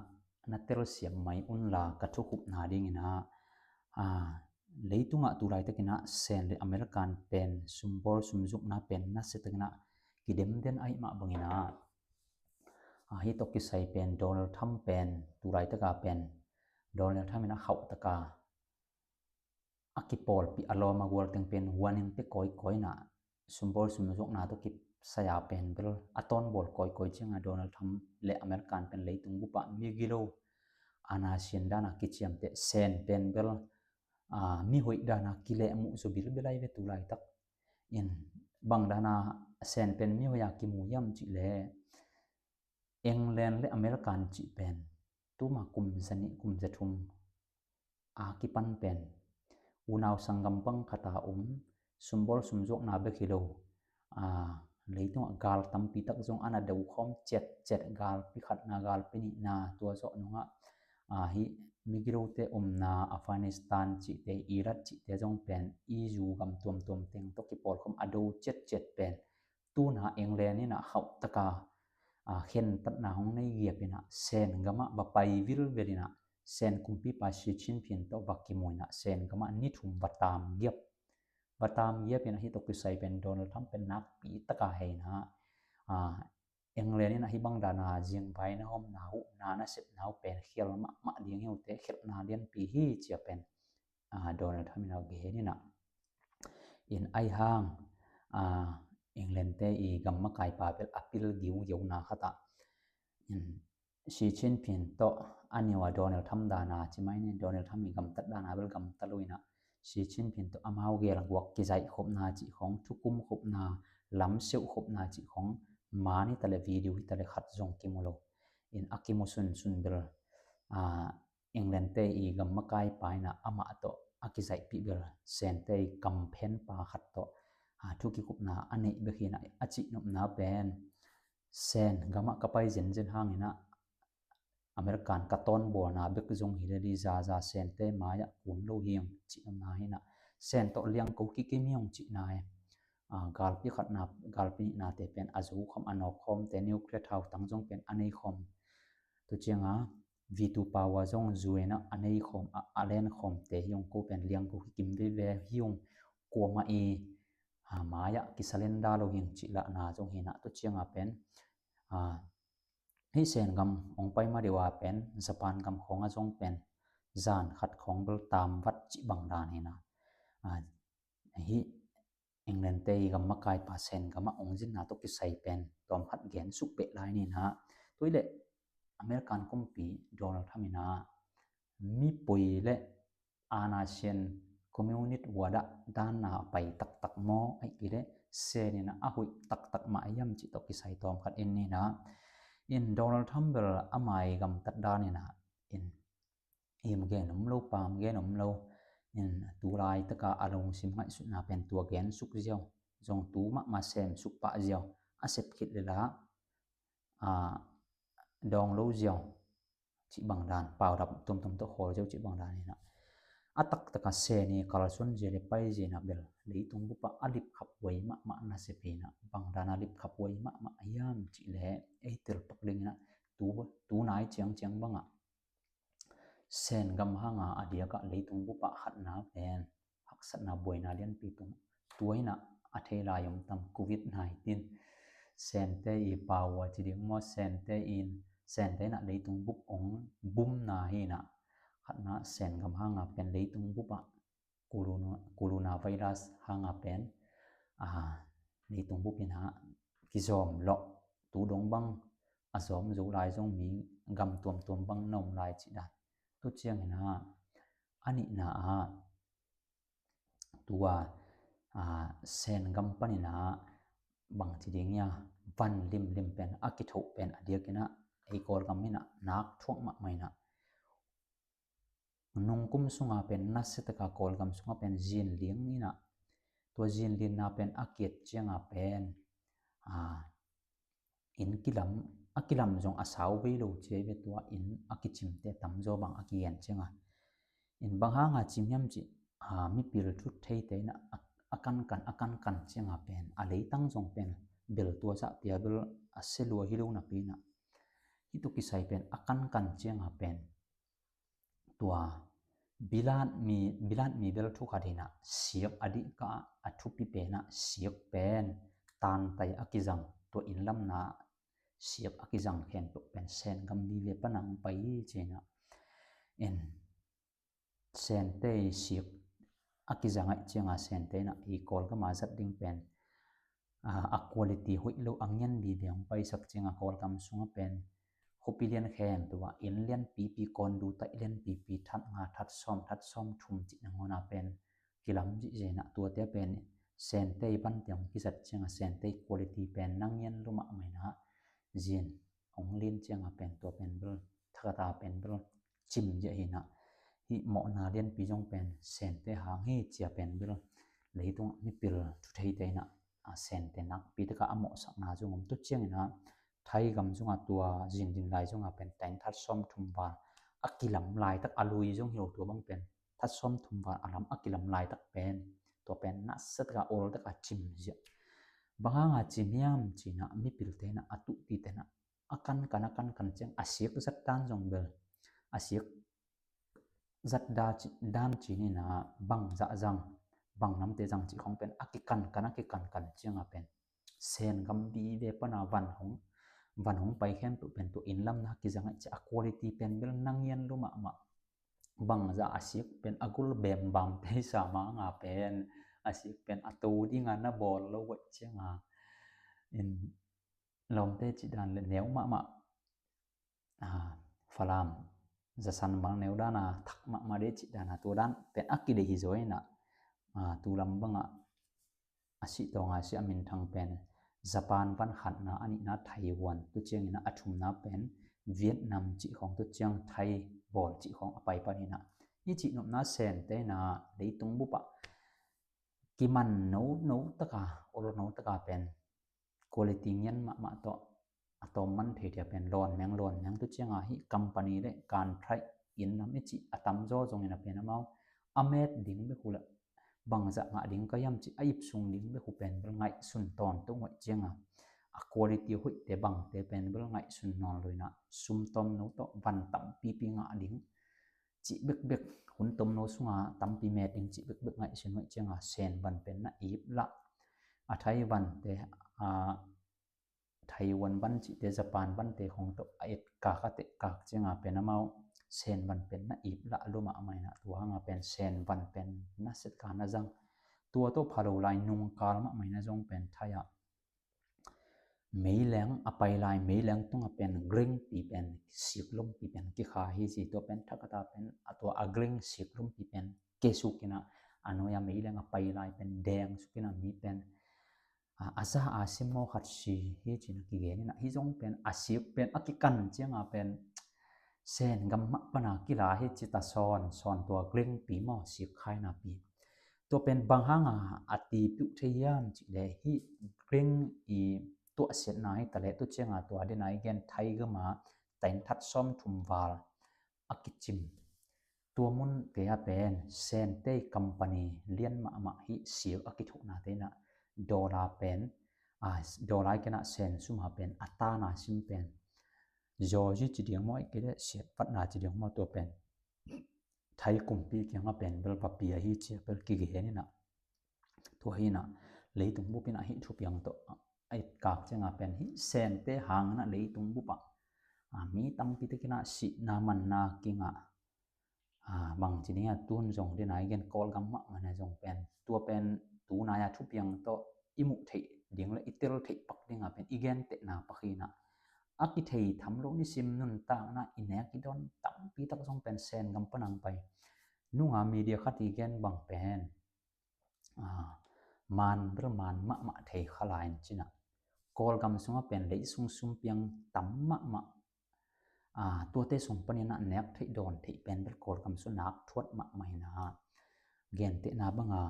na tel siam mai unla ka thukhupna dingina a, leitungah tu laitakina Sen le American pen sumbawl sumzukna pen na siatakina kidemden ahi mah bangina a, hi to kisai pen Donald Trump pen tu laitaka pen Donald Trump ina khauhtaka a kipawlpih a lawm a gual teng pen huanin pe kawikawi na sumbawl sumzukna to kisaya pen bel a tawnbawl kawikawi cianga Donald Trump le American pen leitung bupa migilo ana sian dana kiciamteh Sen pen bel a, mihoih dana kilehmuh zaw bilbel ai ve tu laitak in bang dana Sen pen mihoih a kimu hiam cih le England le American cih pen tuma kum zanih kum zathum a kipan pen unau sanggam bang khata um sumbawl sumzuakna bek hi lo a, leitungah gal tampi tak zong ana do khawm ciatciat, galpi khatna galpi nihna tua zawh nungah a, hi migilote umna Afghanistan cihte Iraq cihte zong pen izu gam tuamtuam teng tawh kipawl khawm a do ciatciat pen tuna England inah khauhtaka a, khentatna hong nei giap inah Sen gamah va pai vilvel inah Sen kumpipa Xi Jinping tawh va kimu inah Sen gamah ni thum va tam giap. Va tam giap inah hi tawh kisai pen Donald Trump pen nakpi taka hei inah a, England inah hi bang dana zingvaina omna uh na nasepna uh pen khial mahmah ding hi uh teh khialhna lianpi hi cia pen a, Donald Trump inah gen inah in ai hang a, England te i gam makaipa bel a pil giugiuna khatah in Xi Jinping tawh a niu a Donald Trump dana ci mai ni Donald Trump i gamtat dana bel gamta lo inah Xi Jinping tawh amau gel guak kizaih khopna cih khong thukum khopna lamseuh khopna cih khong man hitale video hitale khat zong kimu lo in a kimu sunsun bel a, England te i gam makaipa inah amah tawh a kizaihpih bel Sen te i kamphenpa khat tawh a, thu kikupna a neih bek hinah a cihnopna pen Sen gamah ka pai zenzen hang inah American ka tawnbawlna bek zong hi le di zaza Sen te mai-ah kun lo hiang cihnopna hinah Sen tawh liangko kikim hiang cihna e a, galpi khatna galpi nihnate pen a zo khawm a nawk khawmte nuclear thautang zong pen a nei khawm tu cianga V two power zong zuina a nei khawm a, a len khawmte hiung ko pen liangko kikim veve hiung kuamah i a, mai-ah kisalenda lo hiang cihlahna zong hinah tu cianga pen a, hih Sen gam hong pai ma deuha pen Japan gam khawng a zong pen zan khat khawng bel tam vat cih bang dan hinah a, hih England te i gam makaipa Sen gamah ong zinna tawh kisai pen tawm khat gen suk beh lai ninah tuileh American kumpi Donald Trump inah mipui le ana sian communist huadah danna a pai taktak maw aih kile Sen inah a huih taktak mah hiam cih tawh kisai tawm khat in ninah in Donald Trump bel a mai gamtat dan inah in im gen om lo pam gen om lo in tu laitaka a lungsim ngaihsutna pen tua gen suk ziau zong tu mahmah sem suk pah ziau a sep khit lela a, dawng lo ziau cih bang dan paudap tuamtuam tawh khawl ziau cih bang dan hinah a taktaka Sen i kalsuan zia le pai zia inah bel leitung bupah a lipkhap huai mahmah nasep hinah bang dana lipkhap huai mahmah hiam cih le ei telpak ding inah tu, tu nai ciangciang bangah Sen gam hanga a diakah leitung bupah khatna pen haksatna buaina lianpi tung tua inah a thei lai om tam covid nineteen Sente i power ci ding maw Sente in Sente inah leitung bup ong bumna hinah khatna Sen gam hanga pen leitung bupah corona, corona virus hanga pen a, leitung bup in ah kizawm lawh, tu dong bang a zawm zo lai zong mi gam tuamtuam bang na om lai cih dan. Tu ciangin ah a nihna ah tua, aa, Sen gam panin ah bangci ding ia van limlim pen a kithoh pen a diakin ah ei Kawlgam in ah nak thuak mahmah in ah nungkum sunga pen nasia taka Kawlgam sunga pen zinling in ah tua zinlinna pen a kiat cianga pen, aa, inn kilam, a kilam zong a sau vei lo ci ei ve, tua inn a kicimte tamzaw bang a kigen cianga. In bang hanga cim hiam cih, aa, mipil thut theite in ah a, a kankan, a kankan cianga pen a leitang zong pen bel tua zah pia bel a sia lua hi lo napi in ah hih tu kisai pen a kankan cianga pen tua bilat mi, bilat mi bel thu khat in ah siak a dih ka a thupi pen ah siak pen tantai a kizang, tua inn lamna siak a kizang khempeuh pen Sen gam vive pana hong pai hi ci in ah. In Sente siak a kizang ahih cianga Sente in ah ei Kawlgam a zat ding pen, aa, a quality hoih lo a ngian vive hong paisak cianga Kawlgam sunga pen khuapi lian khempeuh ah inn lianpipi, kawndutaih lianpipi, that nga, that sawm, that sawm thum cih nangawna pen kilam zihzih in ah tuate pen Sente i vante hong kizat cianga Sente i quality pen na ngian lo mahmah in ah zin hong lin cianga pen tua pen bel thakata pen bel cim ziah hi in ah hih mawhna lianpi zong pen Sente hang hi cia pen bel leitungah mipil thutheite in ah, a, Sente nakpi taka a mawhsakna zong om. Tu ciangin ah Thai gam zunga tua zinlin lai zunga pen tain that sawm thum val a kilam laitak, a lui zong hi lo, tua bang pen that sawm thum val a lam a kilam laitak pen tua pen nasia taka ol taka cim ziah. Bang hanga cim hiam ci in ah mipilte in ah a tuhtite in ah a kankan, a kankan ciang a siak zat dan zong bel a siak zat da ci, dan ci in ah bang zah zang, bang namte zang cih khong pen a kikankan, a kikankan cianga pen Sen gam vive pana van hong, van hong pai khempeuh pen tua inn lamna kizang ahih ciah a quality pen bel na ngian lo mahmah. Bangzah a siak pen a gul bembam te sa manga pen a siak pen a to dinga na bawl lo goih cianga in lawmte cih dan le neu mahmah, a, Falam zasan bang neu dana thak mahmah de cih dana tua dan pen a kideih hi zaw in ah, a, tu lam bangah a sih tawnga siah minthang pen Japan van khatna, a nihna Taiwan, tu ciangin ah a thumna pen Vietnam cih khawng, tu ciang Thai bawl cih khawng a pai pan hi in ah, i cih nopna Sente in ah leitung bupah kiman no no taka, ol no taka pen quality ngian mahmah tawh a tawm man thei dia pen lawn meng, lawn meng, tu cianga hih company le contract inn lam i cih a tamzaw zongin a pen amau a met ding bek uh le bangzah ngah ding ka hiam cih a ip sung ding bek uh pen bel ngaihsun tawntung uh cianga a quality hoihte bangte pen bel ngaihsun nawn lo in ah sum tawm no tawh van tampipi ngah ding cih bekbek, hun tomno sunga tampi met ding cih bekbek ngaihsun uh cianga Sen van pen na ip lah. A Thai vante, a, Taiwan van cihte, Japan vante khong tawh a etkak, a tehkak cianga pen amau Sen van pen na ip lah lo mahmah in ah tua hanga pen Sen van pen na setka na zang. Tua tawh pha lo lai nungkal mahmah in ah zong pen Thai ah meileng a pai lai, meileng tunga pen grengpi pen, siklompi pen kikha hi ci. Tua pen thakata pen a tua a greng siklompi pen kesuk in ah a nuai a meileng a pai lai pen deng suk in ah mi pen, a, a za a sim maw khat si hi ci in ah kigen in ah, hi zong pen a sik pen a kikan cianga pen Sen gam mah pana kila hi ci ta sawn, sawn tua grengpi maw, sik khainapi. Tua pen bang hanga a tipiuh thei hiam cih leh hih greng i tuahsiatna hi ta leh tu cianga tua dena i gen Thai gama tain that sawm thum val a kicim. Tua munte a pen Sente company lian mahmah hih sik a kithuhnate in ah dollar pen, a, dollar i ken ah Sen suma pen a tana sim pen George ci ding maw, i kei leh siatvatna ci ding maw, tua pen Thai kumpi kianga pen bel va pia hi cia bel kigen in ah. Tua hi in ah leitung bupin ah hih thupiang tawh a etkak cianga pen hih Sente hangin ah leitung bupah, a, mi tampi takin ah sihna manna kingah, a, bangci ding a tun zong dena i gen Kawlgam mahmah na zong pen tua pen tunai a thupiang tawh i muh theih ding gentehna pakhinah a kithei tham lo nisim nuntakna i nek i don tampi tak zong pen Sen gam panang pai. Nunga media khat i gen bang pen maan bel maan mahmah thei kha lai in cinah Kawlgam sungah pen lei sung sum piang tam mahmah. Tuate sung paninah nek theih dawn theih pen bel Kawlgam sung nak thuat mahmah hinah gentehna banga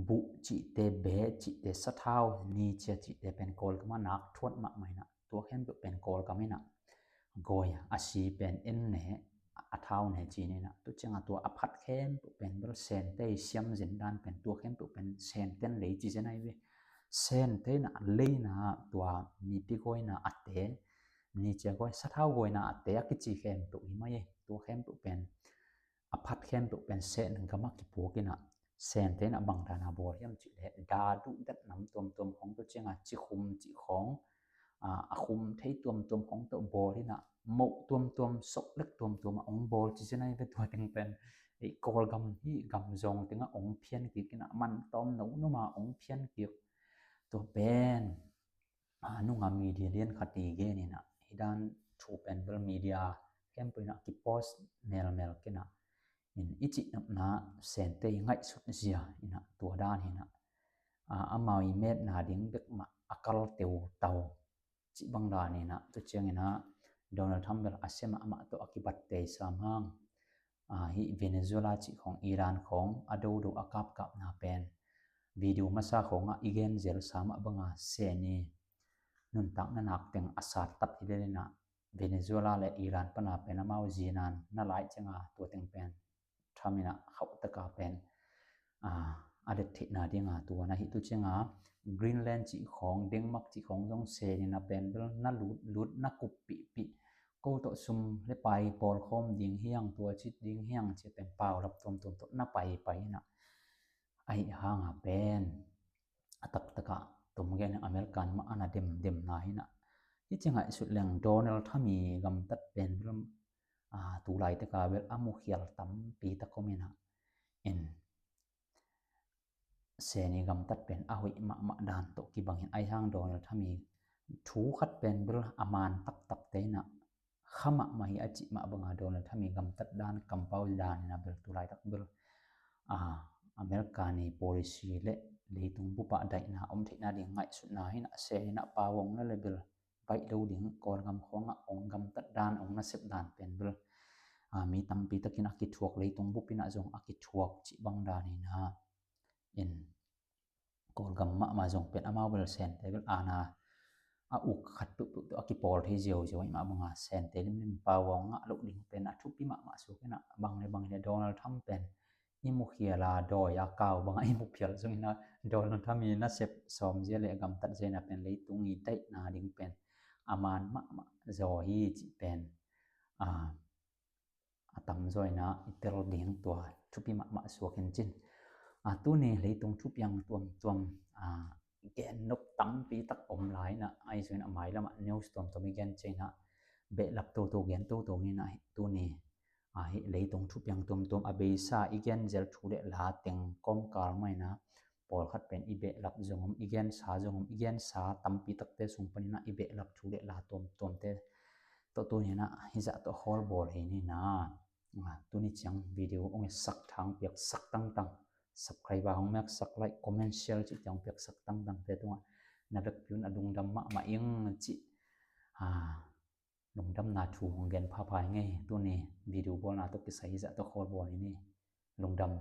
buh cihte, beh cihte, sathau, nicia cihte pen Kawlgam ah nak thuat mahmah inah tua khempeuh pen Kawlgam inah gawi a si pen en ne a thau ne ci ninah tu ciangah tua a phat khempeuh pen bel Sente i siam zen dan pen tua khempeuh pen Senten lei ci zen ahi ve. Sente inah leina tua mipi gawina a te, nicia gawi, sathau gawina a te a kici khempeuh hi mai e. Tua khempeuh pen a phat khempeuh pen Sen gam ah kipuak inah Sente inah bangdana bawl hiam cih leh da duhdat nam tuamtuam khong tu ciangah cikhum cih khong a khum thei tuamtuam khong tawh bawl inah moh tuamtuam sohlek tuamtuam a ong bawl ci zen ahi ve. Tua teng pen ei Kawlgam hi gam zawng tengah ong phian kik inah man tawm no noma ong phian kik. Tua pen nunga media lian khat i gen inah hi dan thu pen bel media khempeuh inah kipost melmel kinah in i cihnopna Sente i ngaihsut zia inah tua dan hinah amau i metna ding bek mah a kal teutau cih bang dan inah tu cianginah Donald Trump bel a sem ah amah tawh a kibat tei sam hang hih Venezuela cih khong, Iran khong a dodo a kapkapna pen video masa khongah i gen zel sam ah banga Seni nuntakna nak teng a sattat hi lelinah Venezuela le Iran pana pen amau zinan na lai cianga tua teng pen Trump inah khauhtaka pen a let theihna dinga tua na hih tu cianga Greenland cih khong, Denmark cih khong zong Senina pen bel na lut lut na kup pihpih ko tawh sum le pai pawlkhawm ding hiang tua cit ding hiang cia pen paulap tuamtuam tawh na paipai inah ahi hanga pen a taktakah tum gen American mah ana demdemna hinah hi ci ngaihsut leng Donald Trump i gamtat pen bel tulai teka bel a mukhial tampi tak om inah in Seni gamtat pen a hoih mahmah dan tawh kibangin aihang Donald Trump i thu khat pen bel a man taktak te inah kha mahmah hi a cih mah banga Donald Trump i gamtat dan kampau dan inah bel tulaitak bel American i policy le leitung bupah daihna om theihna ding ngaihsutna hinah Seni inah pawong na le bel baih lo ding Kawlgam khawngah ong gamtat dan ong nasep dan pen bel mi tampi takin a kithuak, leitung bupinah zong a kithuak cih bang dan hinah in Kawlgam mahmah zong pen amau bel Sente bel ana a uk khat peuhpeuh tawh a kipawl thei ziauziau ahi mah banga Sente limlim pawong ngah loh ding pen a thupi mahmah suak inah bang le bang le Donald Trump pen i mukhiala dawi a kau banga i mukhial zongina Donald Trump i nasep sawmzia le gamtat zia inah pen leitung i daihna ding pen a man mahmah zaw hi cih pen a tamzaw inah i tel ding tua thupi mahmah suak in cin. Tuni leitung thupiang tuamtuam gennop tampi tak om lai inah ahi zongin a mailamah news tuamtuam i gen cianginah behlap toto gen toto ninah tuni hih leitung thupiang tuamtuam a beisa i gen zel thu le la teng kawmkal mah inah pawlkhat pen i behlap zong om, i gensa zong om, i gensa tampi takte sung paninah i behlap thu le la tuamtuamte tawh tuninah hizah tawh khawlbawl hi ninah tuni ciang video ong etsak thang piaksak tangtang, subscriber hong meksak, like, comment, share cih ciang piaksak tangtangte tungah na vekpi un a lungdam mahmah ing cih lungdamna thu hong gen phapha hi ngei. Tuni video bawlna tawh kisai hizah tawh khawlbawl hi ni. Lungdam.